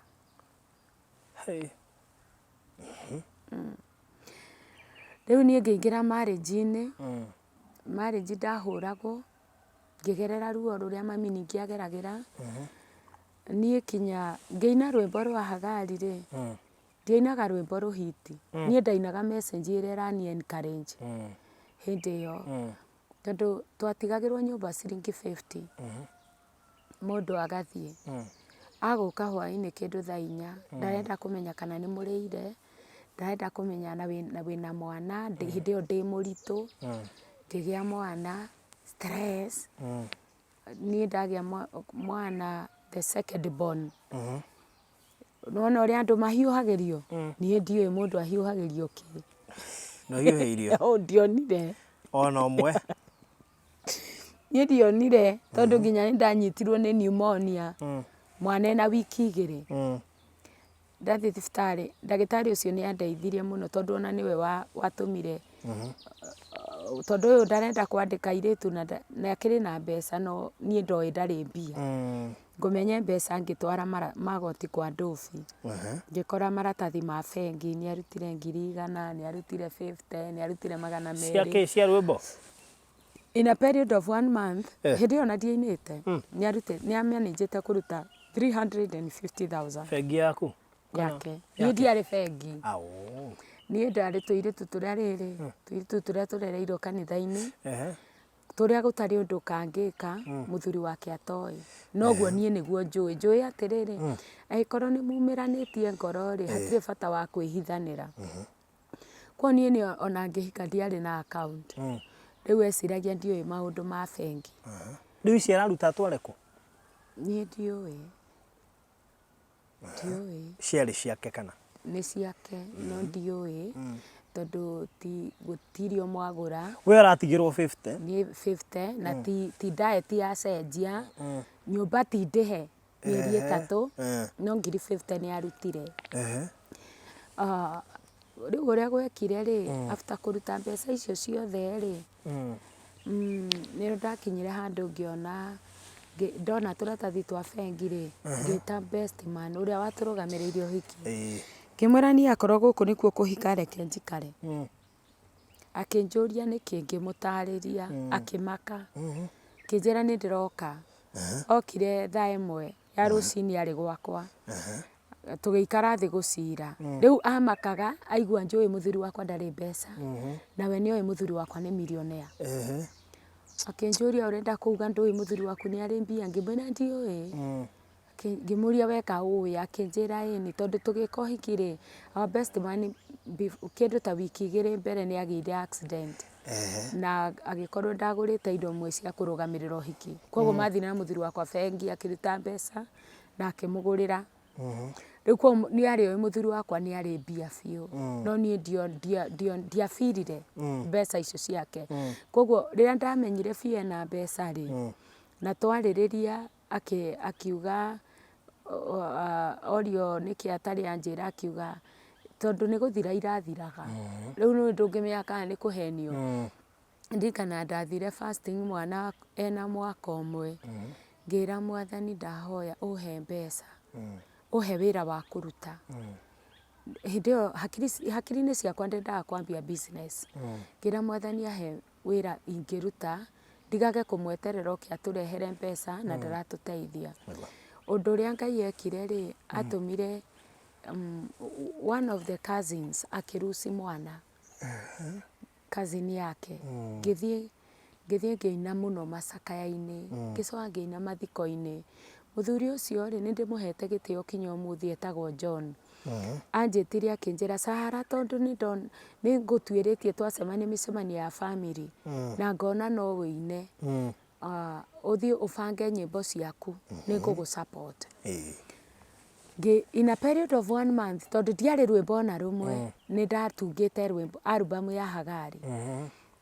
Rĩu niĩ ngĩingĩra marriage-inĩ, marriage ndahũragwo, ngĩgerera ruo rũrĩa mami ningĩ ageragĩra. Niĩ kinya ngĩina rwĩmbo rwa Hagari rĩ, ndiainaga rwĩmbo rũhiti. Niĩ ndainaga message ĩrĩa ĩrani encourage hĩndĩ ĩyo. Tondũ twatigagĩrwo nyũmba ciringi 50, mũndũ agathiĩ. Agũka hwainĩ kĩndũ thaa 4, ndarenda kũmenya kana nĩ mũrĩire, ndarenda kũmenya na wĩna mwana, hĩndĩ ĩyo ndĩ mũritũ, ngĩgĩa mwana, stress. Niĩ ndagĩa mwana the second born, nĩwona ũrĩa andũ mahiũhagĩrio, niĩ ndiũĩ mũndũ ahiũhagĩrio kĩ. Nĩũhiũhĩirio? Ndionire. Ona ũmwe? Niĩ ndionire tondũ nginya nĩ ndanyitirwo nĩ pneumonia mwana ena wiki 2. Ndathiĩ thibitarĩ, ndagĩtarĩ ũcio nĩ andeithirie mũno tondũ ona nĩwe watũmire, tondũ ũyũ ndarenda kwandĩka airĩtu na akĩrĩ na mbeca no niĩ ndoĩ ndarĩ mbia. Ngũmenye mbeca ngĩtwara mara, magoti kwa Ndobi. Ngĩkora maratathi ma bengi, nĩ arutire 100,000, nĩ arutire 50, nĩ arutire magana Cia merĩ. kĩ? Cia rwĩmbo? In a period of one month, Eh. hĩndĩ ĩyo na ndiainĩte, nĩ arutĩte, nĩ amanĩnjĩte kũruta 350,000. Bengi yaku? Yake. Niĩ ndiarĩ bengi. Ao. Niĩ ndarĩ tũirĩtu tũrĩa rĩrĩ, tũirĩtu tũrĩa tũrereirwo kanitha-inĩ. Ehe. Tũrĩa gũtarĩ ũndũ kangĩka mũthuri wake atoĩ. Noguo niĩ nĩguo njũĩ. Njũĩ atĩrĩrĩ, angĩkorwo nĩ mumĩranĩtie ngoro rĩ, hatirĩ bata wa kwĩhithanĩra. Koguo niĩ nĩ ona ngĩhika ndiarĩ na account. Rĩu eciragia ndiũĩ maũndũ ma bengi. Rĩu ici araruta atware kũ? Niĩ ndiũĩ. Ndiũĩ. Ciarĩ ciake kana? Nĩ ciake no ndiũĩ tondũ ti gũti irio mwagũra. We aratigĩrwo 50? Niĩ 50 na ti, ti diet yacenjia, nyũmba ti ndĩhe mĩeri ĩtatũ, no 50,000 nĩ arutire. Rĩu ũrĩa gwekire rĩ, after kũruta mbeca icio ciothe rĩ, nĩ ndakinyire handũ ngĩona, ndona tũratathi twa bengi rĩ, ngĩta best man ũrĩa watũrũgamĩrĩire ũhiki. Ngĩmwĩra niĩ akorwo gũkũ nĩkuo kũhika reke njikare. Akĩnjũria nĩkĩ ngĩmũtarĩria, akĩmaka. Akĩnjĩra nĩ ndĩroka. Okire thaa ĩmwe ya rũcinĩ arĩ gwakwa. Tũgĩikara thĩ gũcira. Rĩu amakaga aigua njũĩ mũthuri wakwa ndarĩ mbeca, nawe nĩoĩ mũthuri wakwa nĩ millionaire. Akĩnjũria ũrenda kuga ndũĩ mũthuri waku nĩ arĩ mbia, ngĩmwĩra ndiũĩ. Ngĩmũria weka ũĩ, akĩnjĩra ĩni, tondũ tũgĩka ũhiki rĩ, our best man kĩndũ ta wiki igĩrĩ mbere nĩ agĩire accident. Na agĩkorwo ndagũrĩte indo imwe cia kũrũgamĩrĩra ũhiki. Koguo mathire na mũthuri wakwa bengi akĩruta mbeca na akĩmũgũrĩra. Rĩu koguo nĩ arĩ oĩ mũthuri wakwa nĩ arĩ mbia biũ, no niĩ ndiabirire mbeca icio ciake. Koguo rĩrĩa ndamenyire biũ ena mbeca rĩ, na twarĩrĩria akiuga orio nĩkĩ atarĩ anjĩra akiuga tondũ nĩ gũthira irathiraga. Rĩu nĩũĩ ndũngĩmenya kana nĩ kũhenio. Ndirikanaga ndathire fasting mwana ena mwaka ũmwe, ngĩra mwathani ndahoya ũhe mbeca, ũhe wĩra wa kũruta. Hĩndĩ ĩyo hakiri-inĩ ciakwa ndendaga kwambia business. Ngĩra mwathani ahe wĩra ingĩruta, ndigage kũmweterera oke atũrehere mbeca na ndaratũteithia. Ũndũ ũrĩa Ngai ekire rĩ, atũmire one of the cousins akĩruci mwana. Cousin yake. Ngĩthiĩ ngĩthiĩ ngĩina mũno macakaya-inĩ, ngĩcoka ngĩina mathiko-inĩ. Mũthuri ũcio rĩ, nĩ ndĩmũhete gĩtĩo kinya ũmũthĩ etagwo John. Anjĩtire akĩnjĩra Sahara tondũ nĩ ndona nĩ ngũtuĩrĩtie twacemania mĩcemanio ya family na ngona no ũine, ũthiĩ ũbange nyĩmbo ciaku nĩ ngũgũ support. In a period of one month, tondũ ndiarĩ rwĩmbo ona rũmwe, nĩ ndatungĩte rwĩmbo album ya Hagari.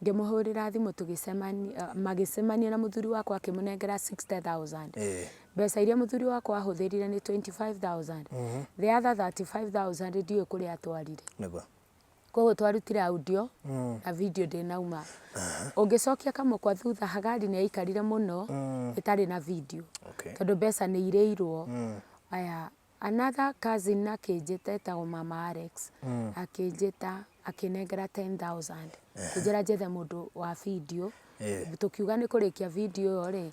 Ngĩmũhũrĩra thimũ tũgĩcemania, magĩcemania na mũthuri wakwa akĩmũnengera 60,000. Mbeca iria mũthuri wakwa ahũthĩrire nĩ 25,000. The other 35,000 ndiũĩ kũrĩa atwarire. Nĩguo. Koguo twarutire audio na video ndĩnauma. Ũngĩcokia kamũkwa thutha Hagari nĩ yaikarire mũno ĩtarĩ na video. Tondũ mbeca nĩ irĩirwo. Aya, another cousin akĩnjĩta etagwo Mama Alex, akĩnjĩta akĩnengera 10,000. Akĩnjĩra njethe mũndũ wa video. Tũkiuga nĩ kũrĩkia video ĩyo rĩ,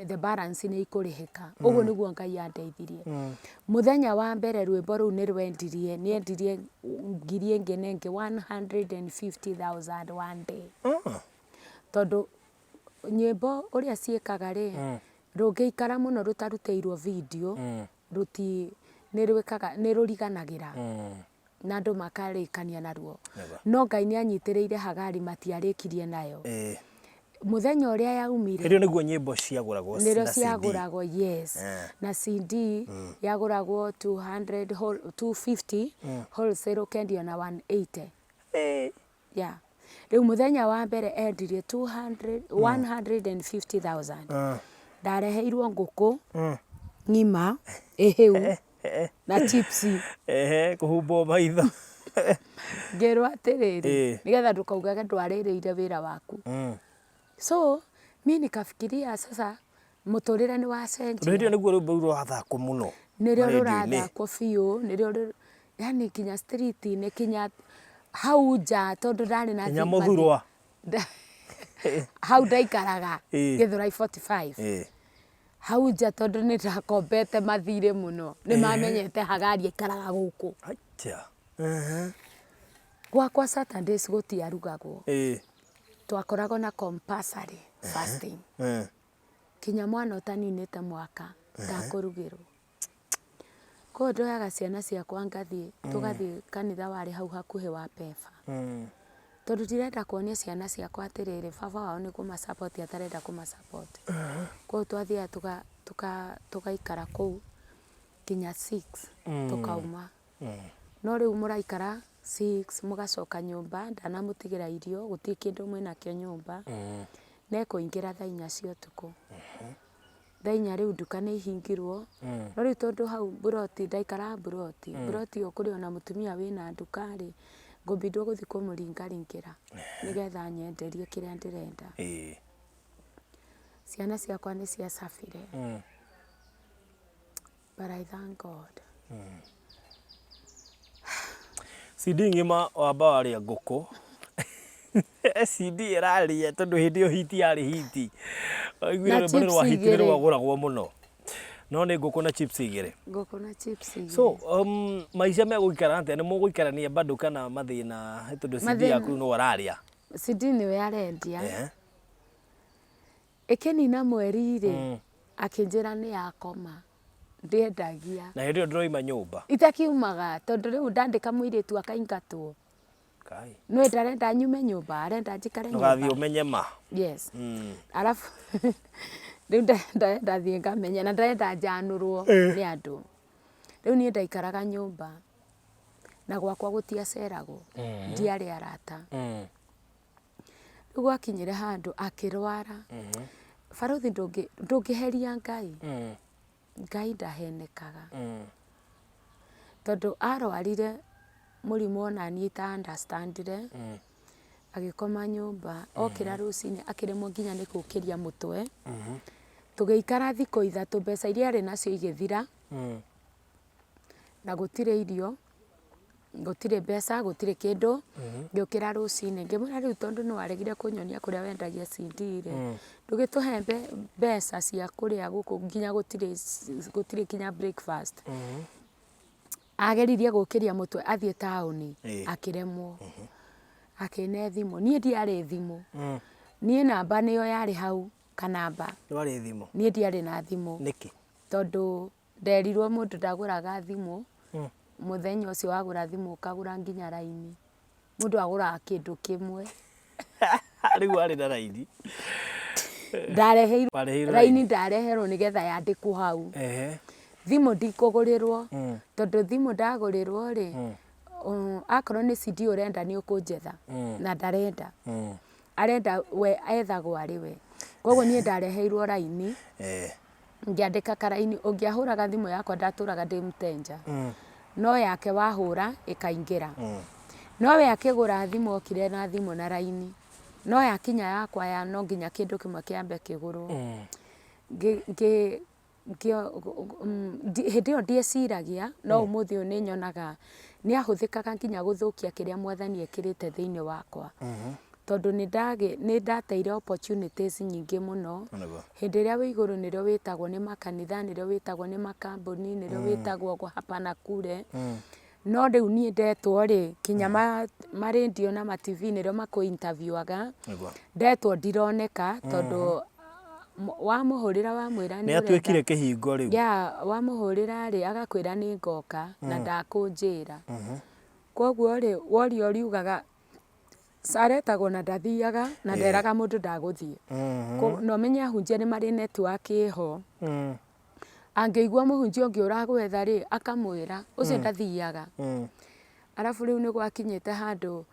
the balance nĩ ikũrĩhĩka. Ũguo nĩguo Ngai andeithirie. Mũthenya wa mbere rwĩmbo rũu nĩ rwendirie, nĩ endirie ngiri ĩngĩ na ĩngĩ 150,000 one day. Tondũ nyĩmbo ũrĩa ciĩkaga rĩ, rũngĩikara mũno rũtarutĩirwo video, rũti, nĩ rwĩkaga, nĩ rũriganagĩra. Na andũ makarĩkania naruo. No Ngai nĩ anyitĩrĩire Hagari matiarĩkirie nayo. Mũthenya ũrĩa yaumire. Hĩndĩ ĩyo nĩguo nyĩmbo ciagũragwo na CD. Nĩrĩo ciagũragwo, yes. Na CD yagũragwo 200, 250, wholesale ũkendio na 180. Yeah. Rĩu mũthenya wa mbere endirie 200, 150,000. Ndareheirwo ngũkũ ng'ima ĩhĩu na chips. Ehe, kũhumbwo maitho. Ngĩrwo atĩrĩrĩ, nĩgetha ndũkaugage ndwarĩrĩire wĩra waku. So, mi nikafikiria sasa Mũtũrĩre nĩ Tondũ wacenjia. hĩndĩ ĩyo nĩguo rwĩmbo rũu rũrathakwo mũno Nĩrĩo ma-radio-inĩ. rũrathakwo biũ, nĩrĩo yani kinya street-inĩ, kinya hau nja tondũ ndarĩ na Kinya mũthurwa. Hau ndaikaraga Ĩĩ. Gĩthũrai 45. Ĩĩ. Hau nja tondũ nĩ ndakombete mathirĩ mũno, nĩ mamenyete Hagari aikaraga gũkũ. Acha. Ehe. Gwakwa Saturdays gũtiarugagwo. Ĩĩ. Twakoragwo na compulsory fasting. Kinya mwana ũtaninĩte mwaka ndakũrugĩrwo. Koguo ndoyaga ciana ciakwa ngathiĩ, tũgathiĩ kanitha warĩ hau hakuhĩ wa PEFA. Tondũ ndirenda kuonia ciana ciakwa atĩrĩrĩ, baba wao nĩ kũma support atarenda kũma support. Koguo twathiaga tũgaikara kũu nginya six tũkauma. No rĩu mũraikara six mũgacoka nyũmba, ndanamũtigĩra irio, gũtirĩ kĩndũ mwĩnakĩo nyũmba, na ĩkũingĩra thaa inya cia ũtukũ. Thaa inya rĩu nduka nĩ ihingirwo, no rĩu tondũ hau mburoti, ndaikaraga mburoti, mburoti ĩyo kũrĩ ona mũtumia wĩna nduka rĩ, ngũbindwo gũthiĩ kũmũringaringĩra nĩgetha anyenderie kĩrĩa ndĩrenda. Ciana ciakwa nĩ ciacabire. But I thank God. CD ng'ima wamba warĩa ngũkũ CD ĩrarĩa tondũ hĩndĩ ĩyo hiti yarĩ hiti waiguire Na rwĩmbo nĩ chips rwa hiti nĩ igĩrĩ. rwagũragwo mũno no nĩ ngũkũ na chips igĩrĩ. Ngũkũ na chips igĩrĩ. So maica megũikara atĩa nĩ mũgũikarania bado kana mathĩna tondũ CD Mathĩna. yaku no ararĩa? CD nĩwe arendia. Ehe. Ĩkĩnina mweri rĩ, akĩnjĩra nĩ yakoma, ndĩendagia. Na hĩndĩ ĩyo ndũroima nyũmba? Itakiumaga tondũ rĩu ndandĩka mũirĩtu akaingatwo. Kai. Nĩũĩ ndarenda nyume nyũmba, arenda njikare nyũmba. Ndũgathiĩ ũmenye ma. Yes. Arabu rĩu ndarenda thiĩ ngamenye na ndarenda njanũrwo nĩ andũ. Rĩu niĩ ndaikaraga nyũmba na gwakwa gũtiaceragwo, ndiarĩ arata. Rĩu gwakinyire handũ akĩrwara. Barũthi ndũngĩheria Ngai. Ngai ndahenekaga. Tondũ arwarire mũrimũ ona niĩ ita understand ire, agĩkoma nyũmba, okĩra rũcinĩ akĩremwo nginya nĩ gũkĩria mũtwe. Tũgĩikara thikũ ithatũ mbeca iria arĩ nacio igĩthira. Na gũtirĩ irio, gũtirĩ mbeca, gũtirĩ kĩndũ, ngĩũkĩra rũcinĩ ngĩmwĩra rĩu tondũ nĩ waregire kũnyonia kũrĩa wendagia CD rĩ, ndũgĩtũhe mbeca cia kũrĩa gũkũ nginya gũtirĩ gũtirĩ nginya breakfast. Ageririe gũkĩria mũtwe athiĩ taũni, akĩremwo, akĩne thimũ, niĩ ndiarĩ thimũ, niĩ namba nĩyo yarĩ hau, kanamba. Ndwarĩ thimũ? Niĩ ndiarĩ na thimũ. Nĩkĩ? Tondũ Nderirwo mũndũ ndagũraga thimũ, mũthenya ũcio wagũra thimũ ũkagũra nginya raini. Mũndũ agũraga kĩndũ kĩmwe. Rĩu warĩ na raini? Ndareheirwo Wareheirwo raini ndareherwo nĩgetha yandĩkwo hau. Thimũ ndikũgũrĩrwo, tondũ thimũ ndagũrĩrwo rĩ, akorwo nĩ CD ũrenda nĩ ũkũnjetha, na ndarenda. Arenda we ethagwo arĩ we. Koguo niĩ ndareheirwo raini. Ngĩandĩka karaini, ũngĩahũraga thimũ yakwa ndatũraga ndĩ mtenja, no yake wahũra ĩkaingĩra. No we akĩgũra thimũ okire na thimũ na raini, no yakinya yakwa ya no nginya kĩndũ kĩmwe kĩambe kĩgũrwo. Hĩndĩ ĩyo ndieciragia, no ũmũthĩ ũyũ nĩ nyonaga nĩ ahũthĩkaga nginya gũthũkia kĩrĩa mwathani ekĩrĩte thĩinĩ wakwa. Tondũ nĩ ndateire opportunities nyingĩ mũno. Hĩndĩ ĩrĩa wĩ igũrũ nĩrĩo wĩtagwo nĩ makanitha, nĩrĩo wĩtagwo nĩ makambuni, nĩrĩo wĩtagwo hapa na kule. No rĩu niĩ ndetwo rĩ, kinya ma radio na ma TV nĩrĩo makũ interview aga. Ndetwo ndironeka tondũ wamũhũrĩra wamwĩra nĩ Nĩ atuĩkire kĩhingo rĩu. Yeah, wamũhũrĩra rĩ, agakwĩra nĩ ngoka na ndakũnjĩra. Koguo rĩ, woria ũriugaga Sarah etagwo na ndathiaga na nderaga mũndũ ndagũthiĩ. Na ũmenye ahunjia nĩ marĩ network ĩho. Angĩigua mũhunjia ũngĩ ũragwetha rĩ, akamwĩra, ũcio ndathiaga. Arabu rĩu nĩ gwakinyĩte handũ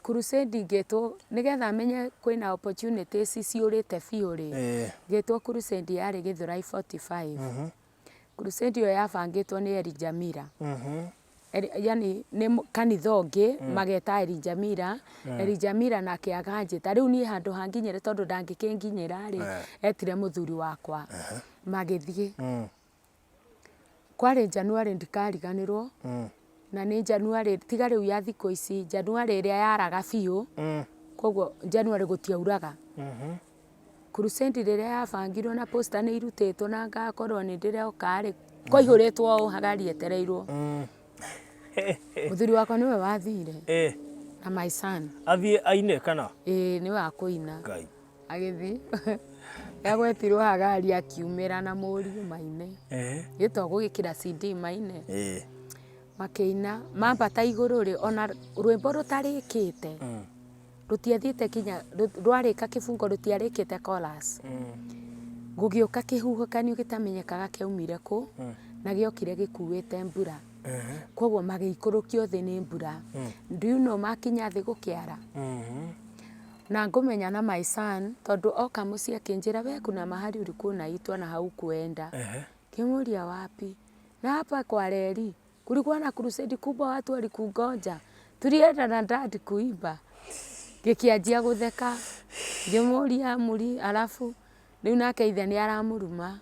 crusade ngĩtwo nĩgetha menye kwĩna opportunities ciũrĩte biũ rĩ, ngĩtwo crusade yarĩ Gĩthũrai 45. Crusade ĩyo yabangĩtwo nĩ Elijah Miller. Yani nĩ kanitha ũngĩ mageta Elijah Miller. Elijah Miller nake akanjĩta. Rĩu niĩ handũ hanginyĩre tondũ ndangĩkĩnginyĩra rĩ, etire mũthuri wakwa magĩthiĩ. Kwarĩ January ndikariganĩrwo, na nĩ January tiga rĩu ya thikũ ici, January ĩrĩa yaraga biũ, koguo January gũtiauraga. Crusade rĩrĩa yabangirwo na poster nĩ irutĩtwo na ngakorwo nĩ ndĩroka rĩ, kwaihũrĩtwo ũũ Hagari etereirwo. Mũthuri wakwa nĩwe wathire na my son. Athiĩ aine kana? Ĩĩ nĩwe wa kũina. Ngai. Agĩthiĩ agwetirwo Hagari akiumĩra na mũriũ maine. Gĩto gũgĩkĩra CD maine. Makĩina mambata igũrũ rĩ, ona rwĩmbo rũtarĩkĩte. Rũtiathiĩte kinya rwarĩka kĩbungo rũtiarĩkĩte chorus. Gũgĩũka kĩhuhũkanio gĩtamenyekaga kĩaumire kũ, na gĩokire gĩkuĩte mbura. Koguo magĩikũrũkio thĩ nĩ mbura. Do you know makinya thĩ gũkĩara? Na ngũmenya na my son, tondũ oka mũciĩ akĩnjĩra we kuna mahali ulikuwa unaitwa na haukuenda. Ngĩmũria wapi? Na hapa kwa reli. Kulikuwa na crusade kubwa watu walikungoja. Tulienda na dad kuimba. Ngĩkĩanjia gũtheka. Ngĩmũria muri alafu rĩu nake ithe nĩ aramũruma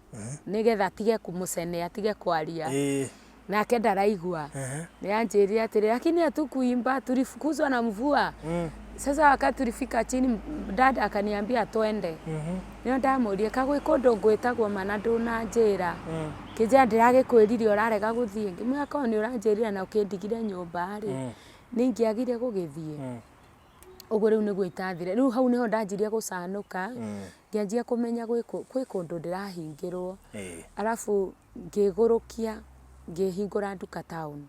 nĩgetha atige kũmũcene atige kwaria. Nake ndaraigua. Nĩ anjĩrire atĩrĩ, lakini hatukuimba tulifukuzwa na mvua. Sasa wakati tulifika chini dad akaniambia twende. Nĩo ndamũrie ka gwĩ kũndũ ngwĩtagwo ma na ndũnanjĩra. Kĩnjĩra ndĩragĩkwĩrire ũrarega gũthiĩ. Ngĩmwĩra korwo nĩ ũranjĩrire na ũkĩndigire nyũmba rĩ, nĩ ingĩagire gũgĩthiĩ. Ũguo rĩu nĩguo itathire. Rĩu hau nĩho ndanjirie gũcanũka, ngĩanjia kũmenya gwĩ kũndũ ndĩrahingĩrwo. Arabu ngĩgũrũkia ngĩhingũra nduka town.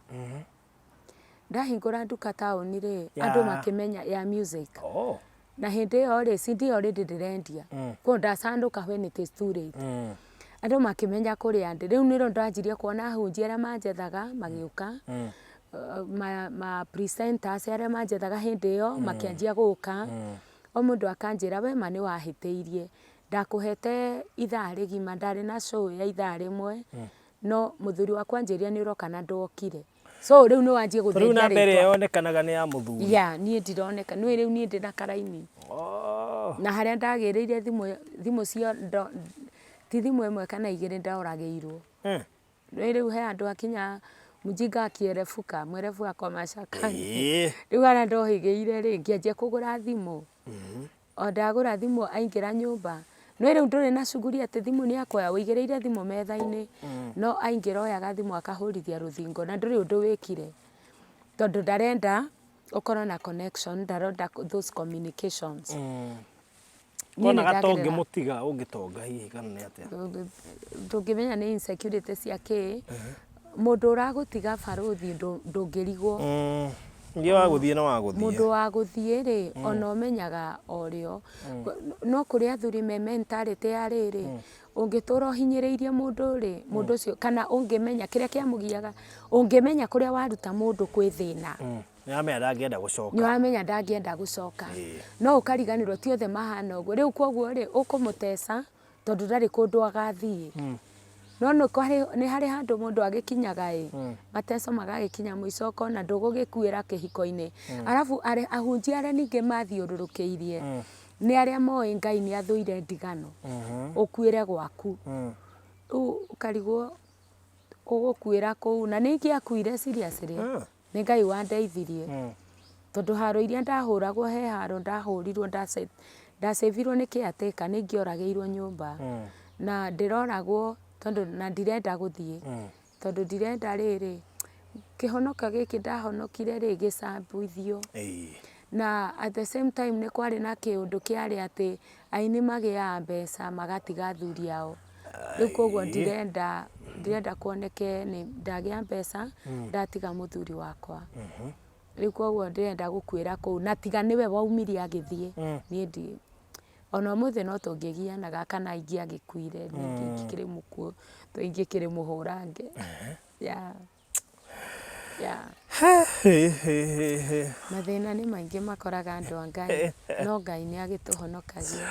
Ndahingũra nduka taũni rĩ, andũ makĩmenya ya music. Oh. Na hĩndĩ ĩyo rĩ, CD already ndĩrendia. Koguo ndacanũka when it is too late. Andũ makĩmenya kũrĩa ndĩ. Rĩu nĩrĩo ndanjirie kuona ahunjia arĩa manjethaga magĩũka. Ma, ma presenters arĩa manjethaga hĩndĩ ĩyo makĩanjia gũka. O mũndũ akanjĩra we ma nĩ wahĩtĩirie. Ndakũhete ithaa rĩgima, ndarĩ na show ya ithaa rĩmwe. No mũthuri wakwa anjĩrire nĩ ũroka na ndwokire. So rĩu nĩ wanjie Rĩu gũtheria namba ĩrĩa rĩtwa. yonekanaga nĩ ya mũthuri. Yeah, niĩ ndironeka. Nĩũĩ rĩu niĩ ndĩna karaini. Oh. Na harĩa ndagĩrĩire thimũ thimũ cio ndo, ti thimũ ĩmwe kana igĩrĩ ndoragĩirwo. Nĩũĩ rĩu he andũ akinya mjinga akierebuka, mwerevu ako mashakani. Rĩu harĩa ndohĩgĩire rĩ, ngĩanjia kũgũra thimũ. O ndagũra thimũ aingĩra nyũmba, nĩũĩ rĩu ndũrĩ na shughuli atĩ thimũ nĩ akuoya, ũigĩrĩire thimũ metha-inĩ, no aingĩra oyaga thimũ akahũrithia rũthingo na ndũrĩ ũndũ wĩkire, tondũ ndarenda ũkorwo na connection, ndarenda those communications. Niĩ nĩ Onaga ta ndagerera. ũngĩmũtiga ũngĩtonga hihi kana nĩ atĩa? Ndũngĩmenya nĩ insecurity cia kĩ, mũndũ ũragũtiga barũthi ndũngĩrigwo. Ningĩ wa gũthiĩ nĩ wa gũthiĩ. Mũndũ wa gũthiĩ rĩ, ona ũmenyaga o rĩo. No kũrĩ athuri me mentality ya rĩrĩ, ũngĩtũra ũhinyĩrĩirie mũndũ rĩ, mũndũ ũcio, kana ũngĩmenya kĩrĩa kĩamũgiaga, ũngĩmenya kũrĩa waruta mũndũ kwĩ thĩna. Nĩ wamenya ndangĩenda gũcoka. Nĩ wamenya ndangĩenda gũcoka. No ũkariganĩrwo ti othe mahana ũguo. Rĩu koguo rĩ, ũkũmũteca tondũ ndarĩ kũndũ agathiĩ. No nĩ harĩ handũ mũndũ agĩkinyaga ĩ, mateco magagĩkinya mũico ũkona ndũgũgĩkuĩra kĩhiko-inĩ. Arabu ahunjia arĩa ningĩ mathiũrũrũkĩirie, nĩ arĩa moĩ Ngai nĩ athũire ndigano, ũkuĩre gwaku. Rĩu ũkarigwo ũgũkuĩra kũu, na nĩ ingĩakuire seriously. Nĩ Ngai wandeithirie. Tondũ haro iria ndahũragwo he haro ndahũrirwo ndacevirwo nĩ caretaker nĩ ingĩoragĩirwo nyũmba. Na ndĩroragwo tondũ na ndirenda gũthiĩ. Tondũ ndirenda rĩrĩ, kĩhonokio gĩkĩ ndahonokire rĩ, gĩcambithio. Na at the same time nĩ kwarĩ na kĩũndũ kĩarĩ atĩ aini magĩaga mbeca magatiga athuri ao. Rĩu koguo ndirenda ndirenda kuoneke nĩ ndagĩa mbeca ndatiga mũthuri wakwa. Rĩu koguo ndĩrenda gũkuĩra kũu na tiga nĩwe waumire agĩthiĩ niĩ ndi ona ũmũthĩ no tũngĩgianaga kana ingĩagĩkuire niĩ ingĩkĩrĩ mũkuũ ingĩkĩrĩ mũhũrange. Yeah. Yeah. Mathĩna nĩ maingĩ makoraga andũ a Ngai, no Ngai nĩ agĩtũhonokagia.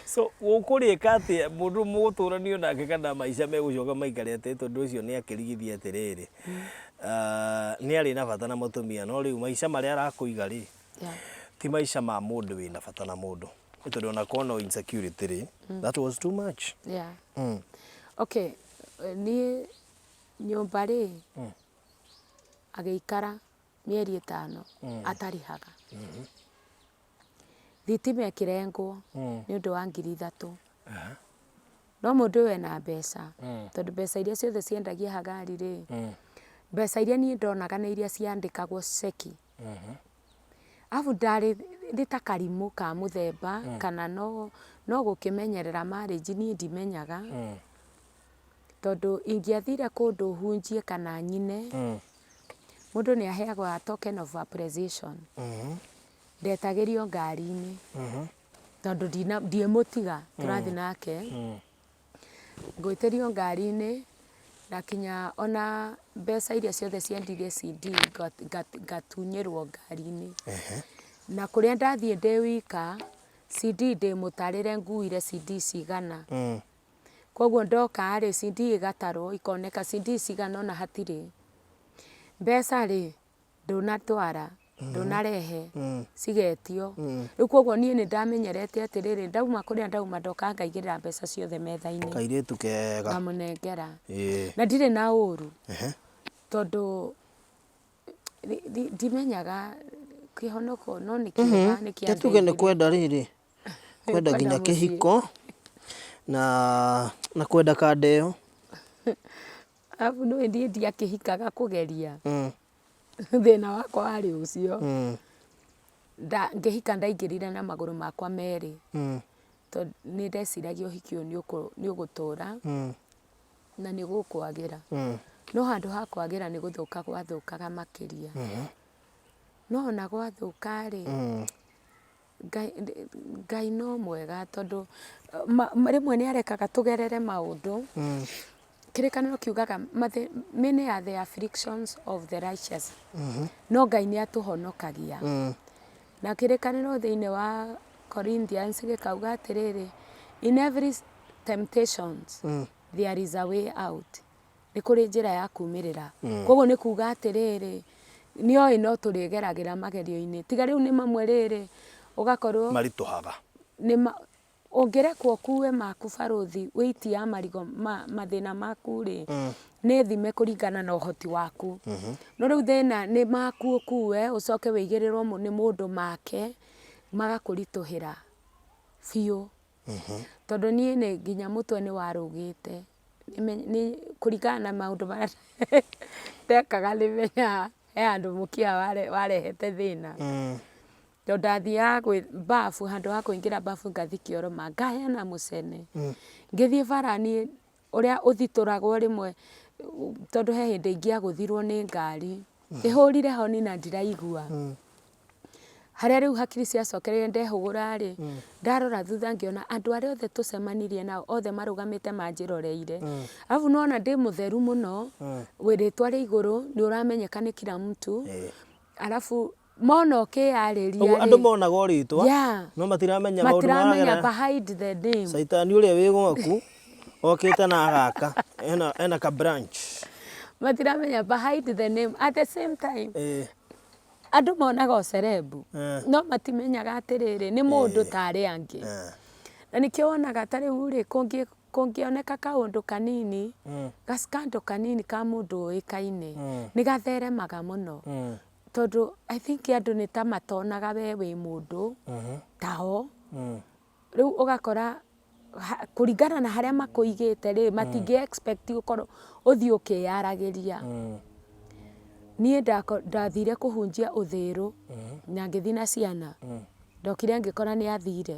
So ũkũrĩka atĩa mũndũ mũgũtũranio nake kana maica megũcoka maikare atĩa tondũ ũcio nĩ akĩrigithia atĩrĩrĩ. Ah, nĩ arĩ na bata na mũtumia no rĩu maica marĩa arakũiga rĩ ti maica ma mũndũ wĩna bata na mũndũ Nĩ tondũ ona korwo no insecurity rĩ that was too much Yeah. Okay, eh, niĩ nyũmba rĩ agĩikara mĩeri ĩtano atarĩhaga. Thitima ĩkĩrengwo nĩ ũndũ wa ngiri ithatũ. No mũndũ ũyũ ena mbeca, tondũ mbeca iria ciothe ciendagia Hagari rĩ, mbeca iria niĩ ndonaga nĩ iria ciandĩkagwo ceki. Arabu ndarĩ nĩ ta karimũ ka mũthemba kana no no gũkĩmenyerera marriage niĩ ndimenyaga, tondũ ingĩathire kũndũ hunjie kana nyine, mũndũ nĩ aheagwo a token of appreciation. Ndetagĩrio ngari-inĩ tondũ ndiĩmũtiga tũrathiĩ nake. Ngwĩtĩrio ngari-inĩ ndakinya ona mbeca iria ciothe ciendirie CD ngatunyĩrwo ngari-inĩ. Na kũrĩa ndathiĩ ndĩ wika CD ndĩmũtarĩre nguire CD cigana. Koguo ndoka rĩ CD ĩgatarwo ikoneka CD cigana ũna hatirĩ. Mbeca rĩ ndũnatwara ndũnarehe cigetio rĩu koguo niĩ nĩ ndamenyerete atĩrĩrĩ ndauma kũrĩa ndauma ndoka ngaigĩrĩra mbeca ciothe metha-inĩ Kairĩtu kega. ngamũnengera Ĩĩ. na ndirĩ na ũru Ehe. tondũ ndimenyaga kĩhonoko no nĩ kĩega nĩ Reke tuge nĩ kĩandeithirie. kwenda rĩrĩ, kwenda Kwenda nginya mũciĩ. kĩhiko na na kwenda kandeo. Arabu nĩũĩ niĩ ndiakĩhikaga kũgeria. Thĩna wakwa warĩ ũcio. Ngĩhika ndaingĩrire na magũrũ makwa merĩ. Tondũ nĩ ndeciragia ũhiki ũyũ nĩ ũgũtũra na nĩ ũgũkwagĩra. No handũ ha kwagĩra nĩ gũthũka gwathũkaga makĩria. No ona gwathũka rĩ, Ngai, Ngai no mwega tondũ rĩmwe nĩ arekaga tũgerere maũndũ. Kĩrĩkanĩro kiugaga many are the afflictions of the righteous, no Ngai nĩ atũhonokagia. Na kĩrĩkanĩro thĩinĩ wa Corinthians gĩkauga atĩrĩrĩ, in every temptations there is a way out. Nĩ kũrĩ njĩra ya kumĩrĩra. Koguo nĩ kuga atĩrĩrĩ, nĩ oĩ no tũrĩgeragĩra magerio-inĩ. Tiga rĩu nĩ mamwe rĩrĩ, ũgakorwo. Maritũhaga. Nĩ ma, ũngĩrekwo ũkue maku barũthi, weight ya marigũ ma mathĩna maku rĩ, nĩ thime kũringana na ũhoti waku. No rĩu thĩna nĩ maku ũkue, ũcoke wĩigĩrĩrwo nĩ mũndũ make, magakũritũhĩra biũ. Tondũ niĩ nĩ nginya mũtwe nĩ warũgĩte. Kũringana na maũndũ marĩa ndekaga nĩ menyaga he handũ mũkiha warehete thĩna. Tondũ ndathiaga bafu handũ ha kũingĩra bafu ngathiĩ kĩoro ma ngaheana mũcene. Ngĩthiĩ bara niĩ ũrĩa ũthitũragwo rĩmwe tondũ he hĩndĩ ingĩagũthirwo nĩ ngari, ĩhũrire honi na ndiraigua. Harĩa rĩu hakiri ciacokereire ndehũgũra rĩ, ndarora thutha ngĩona andũ arĩa othe tũcemanirie nao othe marũgamĩte manjĩroreire. Arabu nĩ wona ndĩ mũtheru mũno, wĩ rĩtwa rĩa igũrũ, nĩ ũramenyeka nĩ kila mtu. Arabu mona ũkĩyarĩria Ũguo rĩ, andũ monaga o rĩtwa Yeah. no matiramenya maũndũ matiramenya maragera. behind the name. Caitani ũrĩa wĩ gwaku okĩte na agaka ena, ena ka branch. Matiramenya behind the name. At the same time, Ĩĩ. Andũ monaga o celeb Eh. no matimenyaga atĩrĩrĩ nĩ mũndũ ta arĩa angĩ. Eh. Na nĩkĩo wonaga ta rĩu rĩ kũngĩoneka kaũndũ kanini ga scandal kanini ka mũndũ ũĩkaine nĩ gatheremaga mũno. Tondũ I think andũ nĩ ta matonaga we wĩ mũndũ tao. Rĩu ũgakora kũringana na harĩa makũigĩte rĩ, matingĩ expect ũkorwo ũthiĩ ũkĩyaragĩria. Niĩ ndathire kũhunjia Ũthĩrũ na ngĩthiĩ na ciana, ndokire ngĩkora nĩ athire.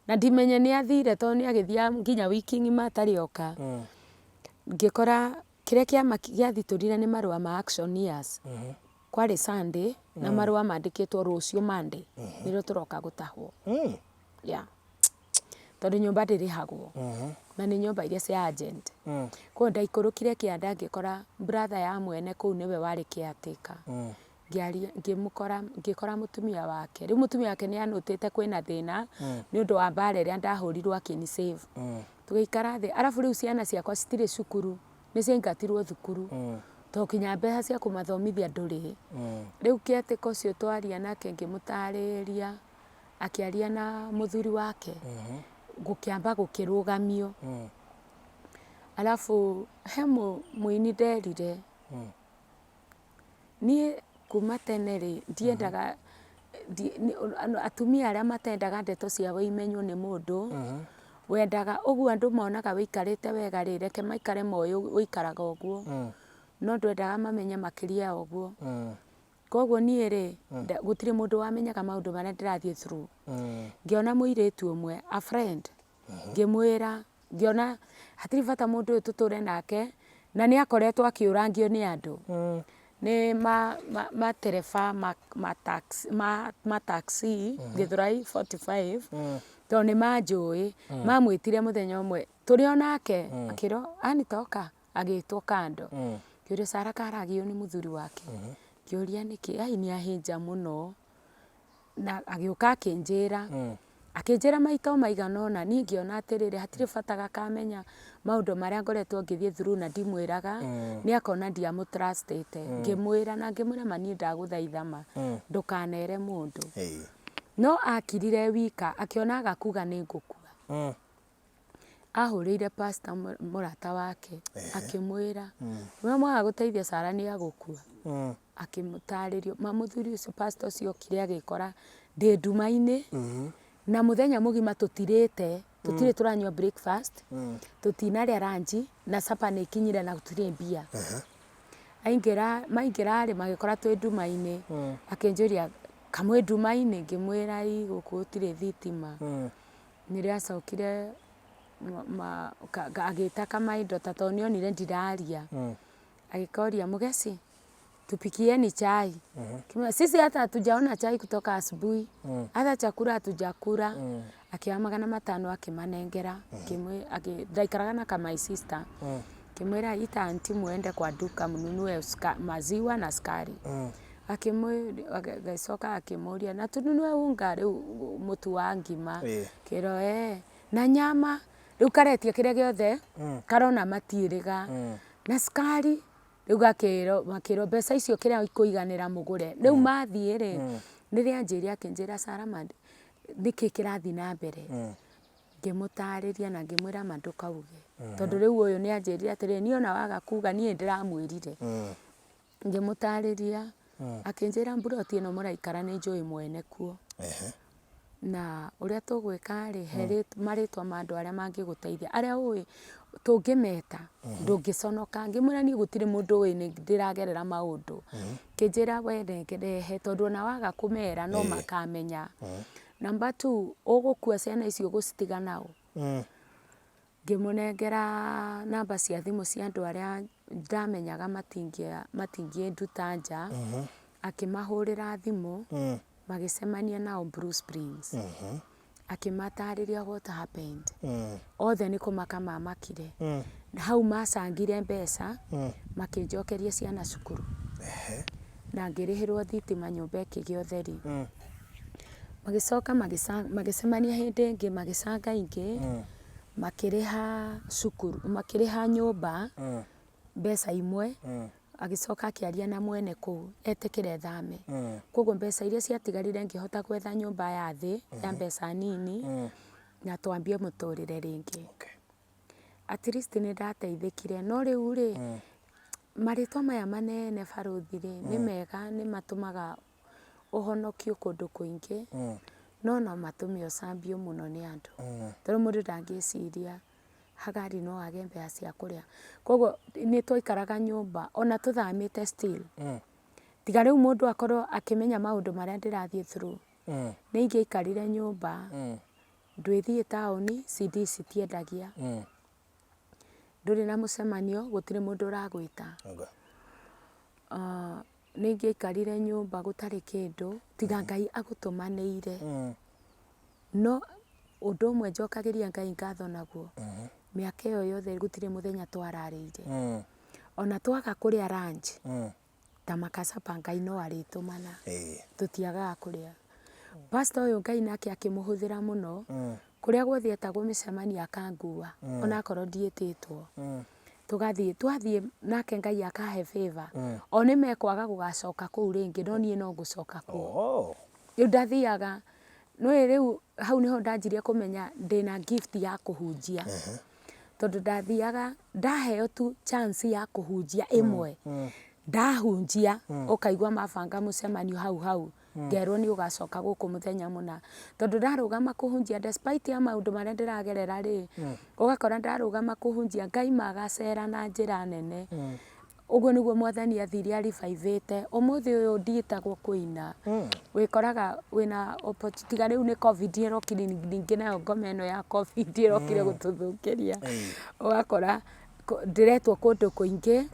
Na ndimenye nĩ athire tondũ nĩ agĩthiaga nginya wiki ng'ima atarĩ oka. Ngĩkora kĩrĩa gĩathitũrire nĩ marũa ma auctioneers. Kwarĩ Sunday na marũa mandĩkĩtwo rũciũ Monday nĩrĩo tũroka gũtahwo. Yeah. Tondũ nyũmba ndĩrĩhagwo na nĩ nyũmba iria cia agent. Koguo ndaikũrũkire kĩanda ngĩkora brother ya mwene kũu nĩwe warĩ caretaker. Ngĩaria ngĩmũkora ngĩkora mũtumia wake. Rĩu mũtumia wake nĩ anũtĩte kwĩna thĩna nĩ ũndũ wa mbara ĩrĩa ndahũrirwo akĩni save. Tũgĩikara thĩ arabu rĩu ciana ciakwa citirĩ cukuru nĩ ciaingatirwo thukuru. To kinya mbeca cia kũmathomithia ndũrĩ. Rĩu caretaker ũcio twaria nake ngĩmũtarĩria, akĩaria na mũthuri wake, gũkĩamba gũkĩrũgamio. Alafu he mũini nderire, niĩ kuma tene rĩ, ndiendaga atumia arĩa matendaga ndeto ciao imenywo nĩ mũndũ, wendaga ũguo andũ monaga wĩikarĩte wega rĩ, reke maikare moĩ ũikaraga ũguo, no ndwendaga mamenye makĩria ya ũguo. Koguo niĩ rĩ, gũtirĩ mũndũ wamenyaga maũndũ marĩa ndĩrathiĩ through. Ngĩona mũirĩtu ũmwe, a friend, ngĩmwĩra, ngĩona hatirĩ bata mũndũ ũyũ tũtũre nake, na nĩ akoretwo akĩũrangio nĩ andũ, nĩ matereba ma taxi Gĩthũrai 45, tondũ nĩ manjũĩ, mamwĩtire mũthenya ũmwe tũrĩ o nake, akĩrwo Anita toka, agĩtwo kando, ngĩũria Sarah karagio nĩ mũthuri wake, ngĩũria nĩkĩ, ai nĩ ahĩnja mũno. Na agĩũka akĩnjĩra, akĩnjĩra maita o maigana ũna, niĩ ngĩona atĩrĩrĩ, hatirĩ bata gakamenya maũndũ marĩa ngoretwo ngĩthiĩ through na ndimwĩraga, nĩ akona ndiamũ trust ĩte. Ngĩmwĩra na ngĩmwĩra ma niĩ ndagũthaitha ma, ndũkanere mũndũ. No akirire wika, akĩona aga kuga nĩ ngũkua. Ahũrĩire pastor mũrata wake, akĩmwĩra, we mwaga gũteithia Sarah nĩ agũkua. Akĩmũtarĩria, ma mũthuri ũcio pastor ũcio okire agĩkora ndĩ nduma-inĩ, na mũthenya mũgima tũtirĩte, tũtirĩ tũranyua breakfast, tũtinarĩa lunch, na supper nĩ ĩkinyire na gũtirĩ mbia. Aingĩra, maingĩra rĩ, magĩkora twĩ nduma-inĩ, akĩnjũria kamwĩ nduma-inĩ? Ngĩmwĩra ĩ gũkũ gũtirĩ thitima. Nĩrĩo acokire agĩta kamaindota tondũ nĩonire ndiraria, agĩkoria Mũgeci tupikieni chai. Sisi hata hatujaona chai kutoka asubuhi, hata chakula hatujakula. Akĩoya 500 akĩmanengera, ndaikaraga na ka my sister, akĩmwĩra ita auntie muende kwa duka mnunue maziwa na sukari. Agĩcoka akĩmũria na tununue unga rĩu mũtu wa ngima, akĩrwo ee, na nyama, rĩu karetia kĩrĩa gĩothe karona matiĩrĩga, na cukari, rĩu gakĩrwo makĩrwo mbeca icio kĩrĩa ikũiganĩra mũgũre. Rĩu mathiĩ rĩ, nĩrĩo anjĩrire akĩnjĩra Sarah nĩkĩ kĩrathiĩ na mbere? Ngĩmũtarĩria na ngĩmwĩra ma ndũkauge, tondũ rĩu ũyũ nĩ anjĩrire atĩrĩrĩ niĩ ona waga kuga niĩ nĩndĩramwĩrire. Ngĩmũtarĩria, akĩnjĩra mburoti ĩno mũraikara nĩ njũĩ mwene kuo. Na ũrĩa tũgwĩka rĩ, he marĩtwa ma andũ arĩa mangĩgũteithia, arĩa ũĩ tũngĩmeta ndũngĩconoka. Ngĩmwĩra niĩ gũtirĩ mũndũ ũĩ nĩ ndĩragerera maũndũ. Akĩnjĩra we rehe tondũ ona waga kũmera no makamenya. Number two, ũgũkua ciana ici ũgũcitiga naũ? Ngĩmũnengera namba cia thimũ cia andũ arĩa ndamenyaga matingĩnduta nja, akĩmahũrĩra thimũ, magĩcemania nao Blue Springs. Akĩmatarĩria what happened. Othe nĩ kũmaka mamakire. Hau macangire mbeca, makĩnjokeria ciana cukuru. Na ngĩrĩhĩrwo thitima nyũmba ĩkĩgĩa ũtheri. Magĩcoka magĩcemania hĩndĩ ĩngĩ magĩcanga ingĩ, makĩrĩha cukuru, makĩrĩha nyũmba mbeca imwe, agĩcoka akĩaria na mwene kũu etĩkĩre thame. Koguo mbeca iria ciatigarire ngĩhota gwetha nyũmba ya thĩ ya mbeca nini na twambie mũtũrĩre rĩngĩ. At least nĩ ndateithĩkire, no rĩu rĩ, marĩtwa maya manene barũthi rĩ, nĩ mega nĩ matũmaga ũhonokio kũndũ kũingĩ, no no matũme ũcambio mũno nĩ andũ. Tondũ mũndũ ndangĩciria Hagari no age mbeca cia kũrĩa. Koguo nĩ twaikaraga nyũmba ona tũthamĩte still, tiga rĩu mũndũ akorwo akĩmenya maũndũ marĩa ndĩrathiĩ through, nĩ ingĩaikarire nyũmba, ndwĩthiĩ taũni, CD citiendagia. Ndũrĩ na mũcemanio, gũtirĩ mũndũ ũragwĩta. Nĩ ingĩaikarire nyũmba gũtarĩ kĩndũ, tiga Ngai agũtũmanĩire. No ũndũ ũmwe njokagĩria Ngai ngatho naguo, mĩaka ĩyo yothe gũtirĩ mũthenya twararĩire. Ona twaga kũrĩa lunch, ta makacaba Ngai no arĩtũmana, tũtiagaga kũrĩa. Pastor ũyũ Ngai nake akĩmũhũthĩra mũno, kũrĩa guothe etagwo mĩcemanio akangua, onakorwo ndiĩtĩtwo. Tũgathiĩ, twathiĩ nake Ngai akahe favor. O nĩ mekwaga gũgacoka kũu rĩngĩ no niĩ no ngũcoka kuo. Rĩu ndathiaga, nĩũĩ rĩu hau nĩho ndanjirie kũmenya ndĩna gift ya kũhunjia. Tondũ ndathiaga, ndaheo tu chance ya kũhunjia ĩmwe, ndahunjia ũkaigua mabanga mũcemanio hau hau. Ngerwo nĩ ũgacoka gũkũ mũthenya mũna. Tondũ ndarũgama kũhunjia despite ya maũndũ marĩa ndĩragerera rĩ, ũgakora ndarũgama kũhunjia Ngai agacera na njĩra nene. Ũguo nĩguo mwathani athire a revive ĩte. Ũmũthĩ ũyũ ndiĩtagwo kũina. Wĩkoraga wĩna opportunity, tiga rĩu nĩ Covid ĩrokire ningĩ nayo ngoma ĩno ya Covid ĩrokire gũtũthũkĩria. Ũgakora ndĩretwo kũndũ kũingĩ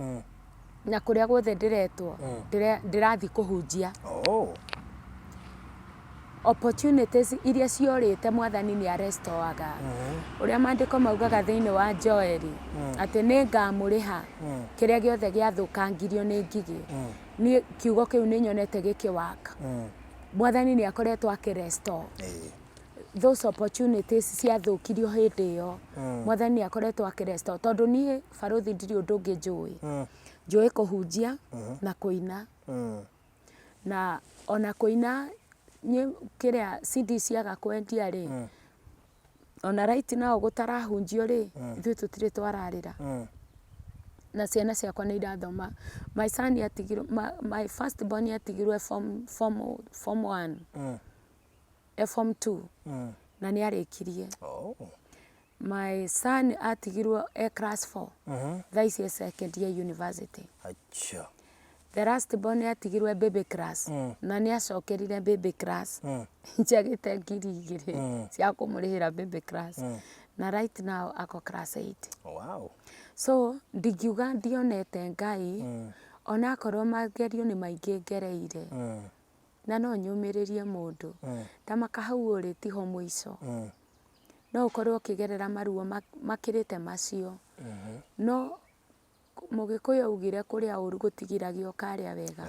na kũrĩa guothe ndĩretwo ndĩrathiĩ kũhunjia. Opportunities iria ciorĩte mwathani nĩ arestoaga. Ũrĩa maandĩko maugaga thĩinĩ wa Joeli atĩ nĩ ngamũrĩha kĩrĩa gĩothe gĩathũkangirio nĩ ngigĩ. Niĩ kiugo kĩu nĩ nyonete gĩkĩ work. Mwathani nĩ akoretwo akĩ restore those opportunities ciathũkirio hĩndĩ ĩyo. Mwathani nĩ akoretwo akĩ restore tondũ niĩ barũthi ndirĩ ũndũ ũngĩ njũĩ. Njũĩ kũhunjia na kũina. Na ona kũina kĩrĩa CD ciaga kwendia rĩ, ona right now gũtarahunjio rĩ, ithuĩ tũtirĩ twararĩra. Na ciana ciakwa nĩ irathoma. My son atigirwo, my first born atigirwo e form one, e form two na nĩ arĩkirie. My son atigirwo e class four, thaa ici e second year university. Acha. The last born atigirwo e baby class na nĩ acokerire baby class. Njagĩte 2000 cia kũmũrĩhĩra baby class. Na right now ako class 8. So ndingiuga ndionete Ngai onakorwo magerio nĩ maingĩ ngereire. Na no nyũmĩrĩrie mũndũ. Ndamaka hau ũrĩ tiho mũico. No ũkorwo ũkĩgerera maruo makĩrĩte macio. No Mũgĩkũyũ augire kũrĩa ũru gũtigiragia ũkarĩa wega.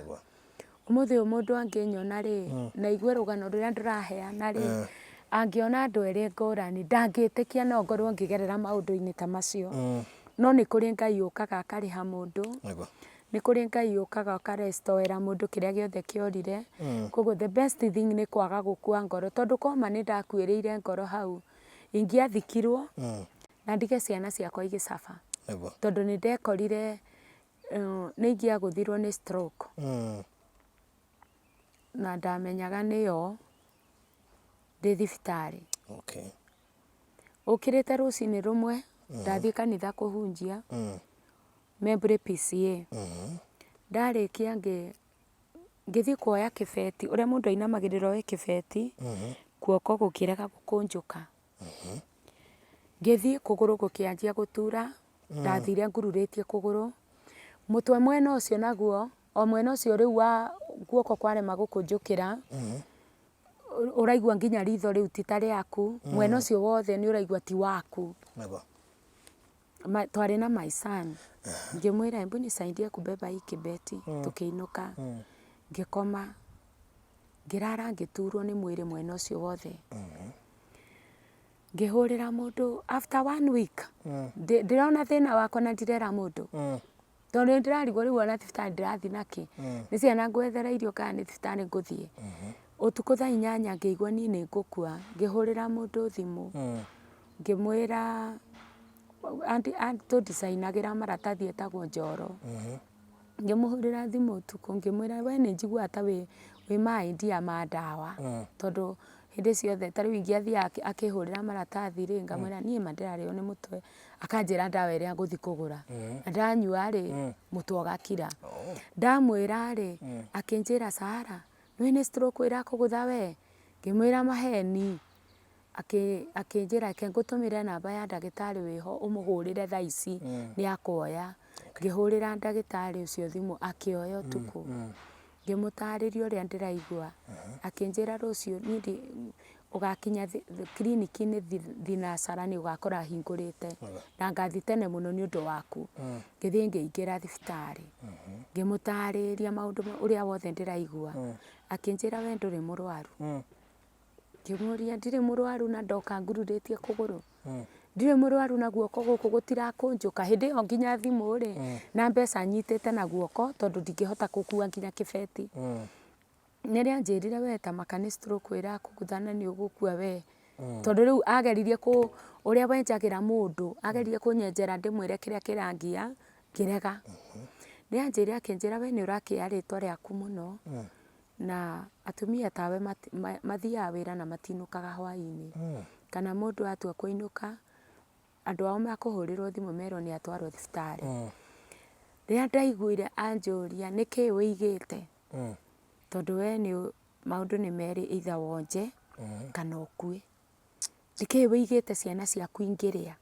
Ũmũthĩ ũyũ mũndũ angĩnyona rĩ, na aigue rũgano rũrĩa ndĩraheana rĩ, angĩona andũ erĩ ngũrani, ndangĩtĩkia no ngorwo ngĩgerera maũndũ-inĩ ta macio. No nĩ kũrĩ Ngai ũkaga akarĩha mũndũ, nĩ kũrĩ Ngai ũkaga ũkarestoera mũndũ kĩrĩa gĩothe kĩorire. Koguo the best thing nĩ kwaga gũkua ngoro, tondũ koma nĩ ndakuĩrĩire ngoro hau, ingĩathikirwo na ndige ciana ciakwa igĩcaba. Tondũ nĩ ndekorire nĩ ingĩagũthirwo nĩ stroke. Na ndamenyaga nĩyo ndĩ thibitarĩ. Ũkĩrĩte rũcinĩ rũmwe, ndathiĩ kanitha kũhunjia, Membley PCEA. Ndarĩkia ngĩthiĩ kuoya kĩbeti, ũrĩa mũndũ ainamagĩrĩra oe kĩbeti, guoko gũkĩrega gũkũnjũka. Ngĩthiĩ kũgũrũ gũkĩanjia gũtura, ndathire ngururĩtie kũgũrũ, mũtwe mwena ũcio naguo, o mwena ũcio rĩu wa guoko kwarema gũkũnjũkĩra, ũraigua nginya ritho rĩu ti ta rĩaku, mwena ũcio wothe nĩ ũraigua ti waku. Twarĩ na my son, ngĩmwĩra hebu nisaidie kubeba hii kibeti, tũkĩinũka, ngĩkoma, ngĩrara ngĩturwo nĩ mwĩrĩ mwena ũcio wothe. Ngĩhũrĩra mũndũ after one week, ndĩrona thĩna wakwa na ndirera mũndũ, tondũ nĩ ndĩrarigwo rĩu ona thibitarĩ ndĩrathiĩ nakĩ, nĩ ciana ngwethera irio kana nĩ thibitarĩ ngũthiĩ. Ũtukũ thaa 8 ngĩigua niĩ nĩ ngũkua, ngĩhũrĩra mũndũ thimũ, ngĩmwĩra tũ design agĩra maratathi etagwo Njoro. Ngĩmũhũrĩra thimũ ũtukũ ngĩmwĩra we nĩ njiguaga ta wĩ mind ya ma ndawa, tondũ hĩndĩ ciothe ta rĩu ingĩathiaga akĩhũrĩra maratathi rĩ, ngamwĩra niĩ ma ndĩrarĩo nĩ mũtwe, akanjĩra ndawa ĩrĩa ngũthiĩ kũgũra, na ndanyua rĩ, mũtwe ũgakira. Ndamwĩra rĩ, akĩnjĩra Sarah, nĩũĩ nĩ stroke ĩrakũgũtha we? Ngĩmwĩra maheni. Akĩnjĩra reke ngũtũmĩre namba ya ndagĩtarĩ wĩho ũmũhũrĩre thaa ici nĩ akuoya. Ngĩhũrĩra ndagĩtarĩ ũcio thimũ akĩoya ũtukũ. Ngĩmũtarĩria ũrĩa ndĩraigua, akĩnjĩra rũciũ niĩ ũgakinya kiriniki-inĩ thinacara nĩ ũgakora hingũrĩte na ngathiĩ tene mũno nĩ ũndũ waku. Ngĩthiĩ ngĩingĩra thibitarĩ, ngĩmũtarĩria maũndũ ũrĩa wothe ndĩraigua, akĩnjĩra we ndũrĩ mũrwaru. Ngĩmũria ndirĩ mũrwaru na ndoka ngururĩtie kũgũrũ. Ndirĩ mũrwaru na guoko gũkũ gũtirakũnjũka. Hĩndĩ ĩyo nginya thimũ rĩ, na mbeca nyitĩte na guoko tondũ ndingĩhota gũkua nginya kĩbeti. Nĩrĩo anjĩrire we ta maka nĩ stroke ĩrakũgũtha na nĩ ũgũkua we. Tondũ rĩu ageririe kũ, ũrĩa wenjagĩra mũndũ, ageririe kũnyenjera ndĩmwĩre kĩrĩa kĩrangia, ngĩrega. Nĩ anjĩrire akĩnjĩra we nĩ ũrakĩya rĩtwa rĩaku mũno. Na atumia tawe mathiaga wĩra na matinũkaga hwainĩ. Kana mũndũ atua kũinũka, andũ ao makũhũrĩrwo thimũ merwo nĩ atwarwo thibitarĩ. Rĩrĩa ndaiguire anjũria nĩkĩ wĩigĩte, tondũ we nĩ maũndũ nĩ merĩ either wonje kana ũkue. Nĩkĩ wĩigĩte ciana ciaku ingĩrĩa?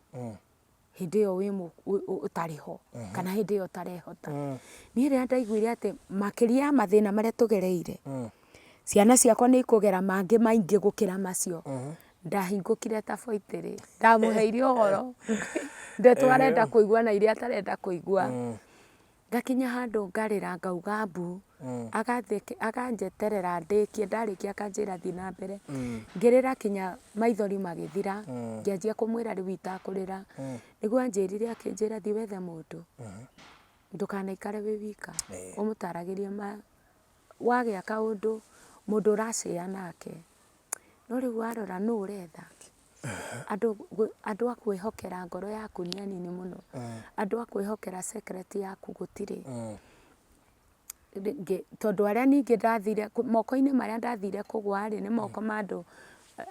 Hĩndĩ ĩyo wĩ ũtarĩ ho kana hĩndĩ ĩyo ũtarehota. Niĩ rĩrĩa ndaiguire atĩ makĩria ya mathĩna marĩa tũgereire, ciana ciakwa nĩ ikũgera mangĩ maingĩ gũkĩra macio, ndahingũkire ta boitĩrĩ, ndamũheire ũhoro ndeto arenda kũigua na iria atarenda kũigua. Ngakinya handũ ngarĩra ngauga mbu, akanjeterera ndĩkie, ndarĩkia akanjĩra thiĩ na mbere. Ngĩrĩra kinya maithori magĩthira, ngĩanjia kũmwĩra rĩu itakũrĩra. Nĩguo anjĩrire akĩnjĩra thiĩ wethe mũndũ, ndũkanaikare wĩ wika, ũmũtaragĩrie ma wagĩa kaũndũ mũndũ ũracĩa nake. No rĩu warora nũ ũretha? Andũ andũ a kwĩhokera ngoro yaku nĩ anini mũno. Andũ a kwĩhokera secret yaku gũtirĩ. Tondũ arĩa ningĩ ndathire, moko-inĩ marĩa ndathire kũgwa rĩ, nĩ moko ma andũ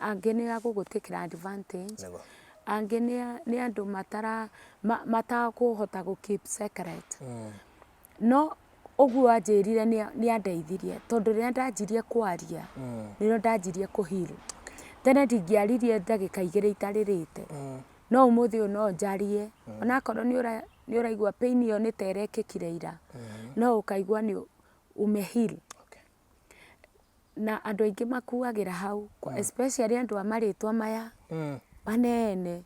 angĩ nĩ a gũgũ take advantage, angĩ nĩ andũ matakũhota gũ keep secret. No ũguo anjĩrire nĩ andeithirie tondũ rĩrĩa ndanjirie kwaria nĩrĩo ndanjirie kũ heal. Tene ndingĩaririe ndagĩka igĩrĩ itarĩrĩte, no ũmũthĩ ũyũ no njarie onakorwo nĩ ũraigua pain ĩyo nĩ ta ĩrekĩkire ira, no ũkaigua nĩ ũme heal. Na andũ aingĩ makuagĩra hau, especially andũ a marĩtwa maya manene.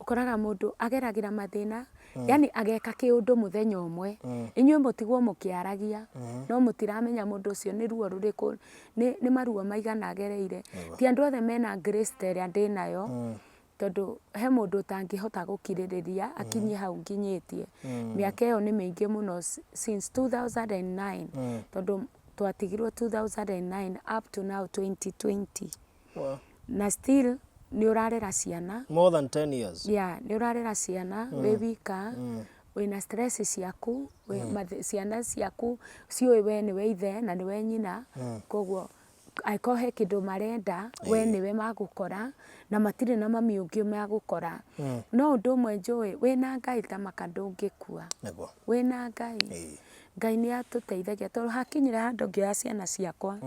Ũkoraga mũndũ ageragĩra mathĩna, yaani ageka kĩũndũ mũthenya ũmwe, inyuĩ mũtigwo mũkĩaragia, no mũtiramenya mũndũ ũcio nĩ ruo rũrĩkũ, nĩ maruo maigana agereire. Ti andũ othe mena grace ta ĩrĩa ndĩnayo, Tondũ he mũndũ ũtangĩhota gũkirĩrĩria akinyie hau nginyĩtie. Mĩaka ĩyo nĩ mĩingĩ mũno since 2009 tondũ twatigirwo 2009 up to now 2020. Wow. Na still nĩ ũrarera ciana. More than 10 years. Yeah, nĩ ũrarera ciana wĩ wika, wĩna stress ciaku, ciana ciaku ciũĩ we nĩwe ithe na nĩwe nyina, koguo Angĩkorwo he kĩndũ marenda, we nĩwe magũkora, na matirĩ na mami ũngĩ magũkora. No ũndũ ũmwe njũĩ, wĩna Ngai ta maka ndũngĩkua. Wĩna Ngai. Ngai nĩ atũteithagia tondũ hakinyire handũ ngĩoya ciana ciakwa,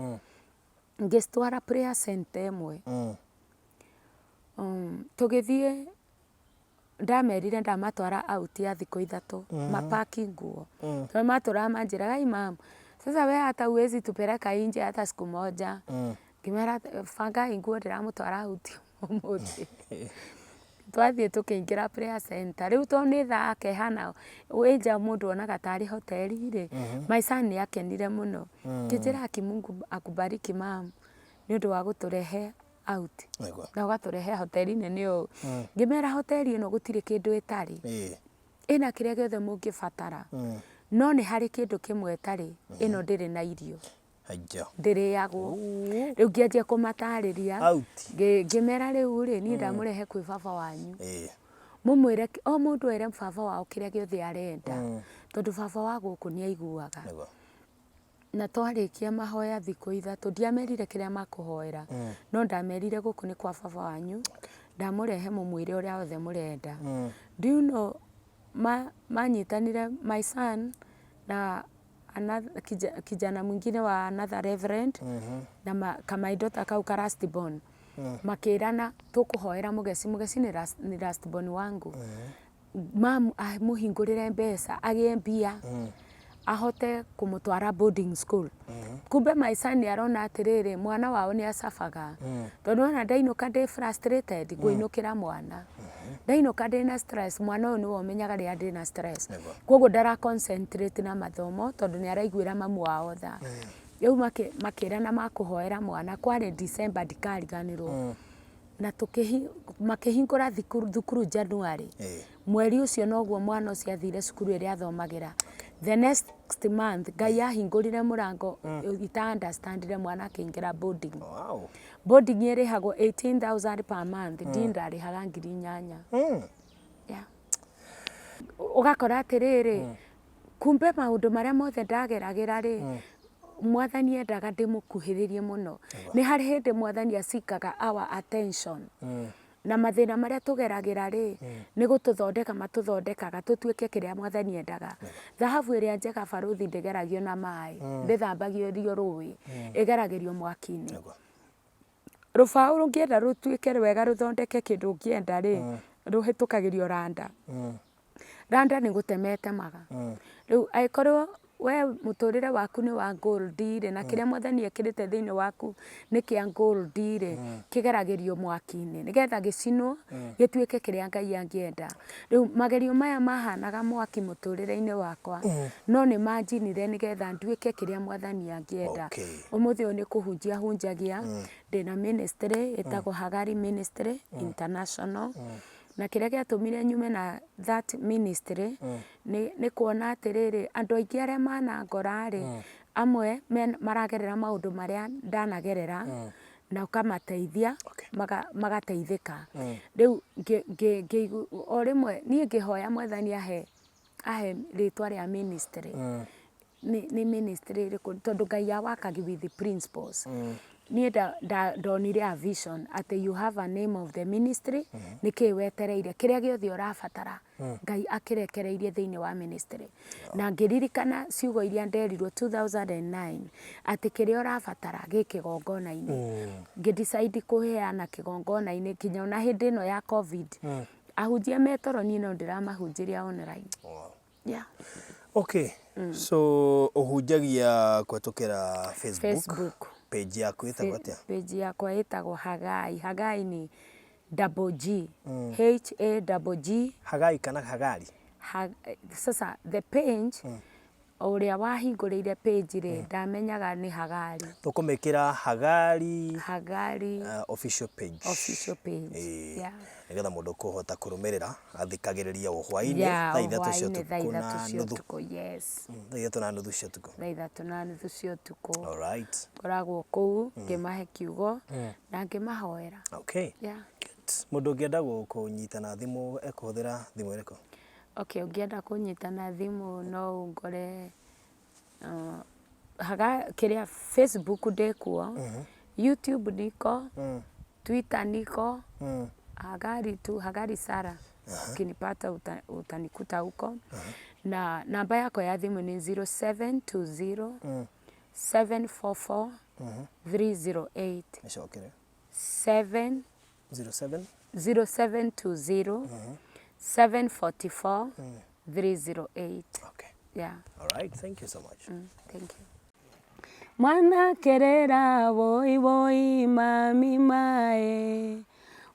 ngĩcitwara prayer center ĩmwe. Tũgĩthiĩ Ndamerire ndamatwara out ya thikũ ithatũ ma pack nguo. Tondũ matũraga manjĩraga ai mum, sasa we hata huwezi tupeleka nje hata siku moja. Ngĩmera bangai nguo ndĩramũtwara out ũmũthĩ. Twathiĩ tũkĩingĩra prayer center, rĩu tondũ nĩ thaka ĩhana wĩ nja mũndũ onaga tarĩ hoteli rĩ, my son nĩ akenire mũno. Akĩnjĩra aki Mungu akubariki mum nĩ ũndũ wa gũtũrehe out Nĩguo. na ũgatũrehe hoteli nene ũũ ngĩmera hoteli ĩno gũtirĩ kĩndũ ĩtarĩ ĩna kĩrĩa gĩothe mũngĩbatara no nĩ harĩ kĩndũ kĩmwe ĩtarĩ ĩno ndĩrĩ na irio Haiya. ndĩrĩagwo rĩu ngĩanjia kũmatarĩria Out. ngĩmera rĩu rĩ niĩ ndamũrehe kwĩ baba wanyu Ĩĩ. mũmwĩre o mũndũ ere baba wao kĩrĩa gĩothe arenda tondũ baba wa gũkũ nĩ aiguaga Nĩguo. Na twarĩkia mahoya thikũ ithatũ, ndiamerire kĩrĩa makũhoera, no ndamerire gũkũ nĩ kwa baba wanyu, ndamũrehe mũmwĩre ũrĩa wothe mũrenda. Do you know manyitanire my son na another kijana mwingine wa another reverend na ka my daughter kau ka last born, makĩrana tũkũhoera Mũgeci, Mũgeci nĩ last born wangu. Mum amũhingũrĩre mbeca agĩe mbia ahote kũmũtwara boarding school. Kumbe my son nĩ arona atĩrĩrĩ mwana wao nĩ acabaga tondũ nĩwona ndainũka ndĩ frustrated ngũinũkĩra mwana. Ndainũka ndĩna stress mwana ũyũ nĩwe ũmenyaga rĩrĩa ndĩna stress. Koguo ndara concentrate na mathomo tondũ nĩ araiguĩra mamu wao tha. Rĩu makĩrana makũhoera mwana kwarĩ December ndikariganĩrwo. Na Makĩhingũra thukuru, thukuru January. Mweri ũcio noguo mwana ũcio athire cukuru ĩrĩa athomagĩra. The next month Ngai ahingũrire mũrango ita understandire mwana akĩingĩra boarding. Boarding ĩrĩhagwo 18,000 per month, Dean ndarĩhaga 8,000. Yeah. Ũgakora atĩrĩrĩ, kumbe maũndũ marĩa mothe ndageragĩra rĩ, Mwathani endaga ndĩmũkuhĩrĩrie mũno. Nĩ harĩ hĩndĩ Mwathani acikaga our attention. Na mathĩna marĩa tũgeragĩra rĩ, nĩ gũtũthondeka matũthondekaga tũtuĩke kĩrĩa Mwathani endaga. Thahabu ĩrĩa njega barũthi ndĩgeragio na maĩ, ndĩthambagĩrio rũĩ, ĩgeragĩrio mwaki-inĩ. Rũbaũ ũngĩenda rũtuĩke rwega rũthondeke kĩndũ ũngĩenda rĩ, rũhĩtũkagĩrio randa. Randa nĩ gũtema ĩtemaga. Rĩu angĩkorwo we mũtũrĩre waku nĩ wa gold rĩ, na kĩrĩa Mwathani ekĩrĩte thĩinĩ waku nĩ kĩa gold rĩ, kĩgeragĩrio mwaki-inĩ nĩgetha gĩcinwo gĩtuĩke kĩrĩa Ngai angĩenda. Rĩu magerio maya mahanaga mwaki mũtũrĩre-inĩ wakwa, no nĩ manjinire nĩgetha nduĩke kĩrĩa Mwathani angĩenda. Ũmũthĩ ũyũ nĩ kũhunjia hunjagia, ndĩna ministry ĩtagwo Hagari Ministry International. Na kĩrĩa gĩatũmire nyume na that ministry nĩ, nĩ kuona atĩrĩrĩ, andũ aingĩ arĩa manangora rĩ, amwe maragerera maũndũ marĩa ndanagerera, na ũkamateithia magateithĩka. Rĩu o rĩmwe niĩ ngĩhoya Mwathani ahe, ahe rĩtwa rĩa ministry, nĩ ministry ĩrĩkũ, tondũ Ngai a work with principles. Niĩ ndonire a vision atĩ you have a name of the ministry, nĩkĩĩ wetereire, kĩrĩa gĩothe ũrabatara Ngai akĩrekereirie thĩinĩ wa ministry. Na ngĩririkana ciugo iria nderirwo 2009 atĩ kĩrĩa ũrabatara gĩ kĩgongona-inĩ. Ngĩ decide kũheana kĩgongona-inĩ nginya ona hĩndĩ ĩno ya Covid. Ahunjia me toro niĩ no ndĩramahunjĩria online. Yeah. Okay. So ũhunjagia kũhetũkĩra Facebook. Facebook. Page yaku ĩtagwo atĩa? Page yakwa ĩtagwo Hagai. Hagai nĩ double G. H A double G. Hagai kana Hagari? Ha, sasa the page ũrĩa wahingũrĩire page rĩ ndamenyaga nĩ Hagari. Tũkũmĩkĩra Hagari Hagari official page. Official page. Yeah. Nĩgetha mũndũ kũhota kũrũmĩrĩra athikagĩrĩria o hwaĩ-inĩ Yeah, thaa o ithatũ cia hwaĩ-inĩ thaa ũtukũ ithatũ na cia nuthu. ũtukũ, yes. Thaa ithatũ na nuthu cia ũtukũ. Thaa ithatũ na nuthu cia ũtukũ. Alright. Ngoragwo kũu ngĩmahe kiugo na ngĩmahoera. Okay. Yeah. Good. Mũndũ ũngĩenda gũkũnyita na thimũ ekũhũthĩra thimũ ĩrĩkũ? Okay, ũngĩenda kũnyita na thimũ no ũngore haga kĩrĩa Facebook ndĩkuo, YouTube niko, Twitter niko, Hagari tu, Hagari Sarah. Ukinipata utanikuta huko. Na namba yakwa ya thimũ nĩ 0720 744 308. Ĩcokere. 7 07 0720 744 308. Okay. Yeah. All right. Thank you so much. Thank you. Mwana kerera woi woi mami mae,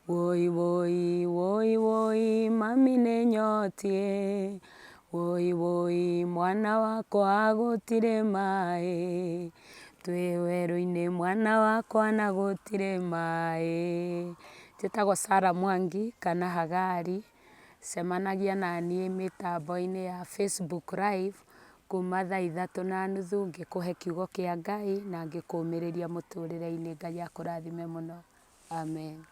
woi woi woi woi mami nĩ nyotie, woi woi mwana wakwa gũtirĩ maĩ, twĩ werũ-inĩ mwana wakwa na gũtirĩ maĩ. Njĩtagwo Sarah Mwangi kana Hagari, cemanagia naniĩ mĩtambo-inĩ ya Facebook live kuma thaa ithatũ na nuthu ngĩkũhe kiugo kĩa Ngai na ngĩkũmĩrĩria mũtũrĩre-inĩ. Ngai akũrathime mũno. Amen.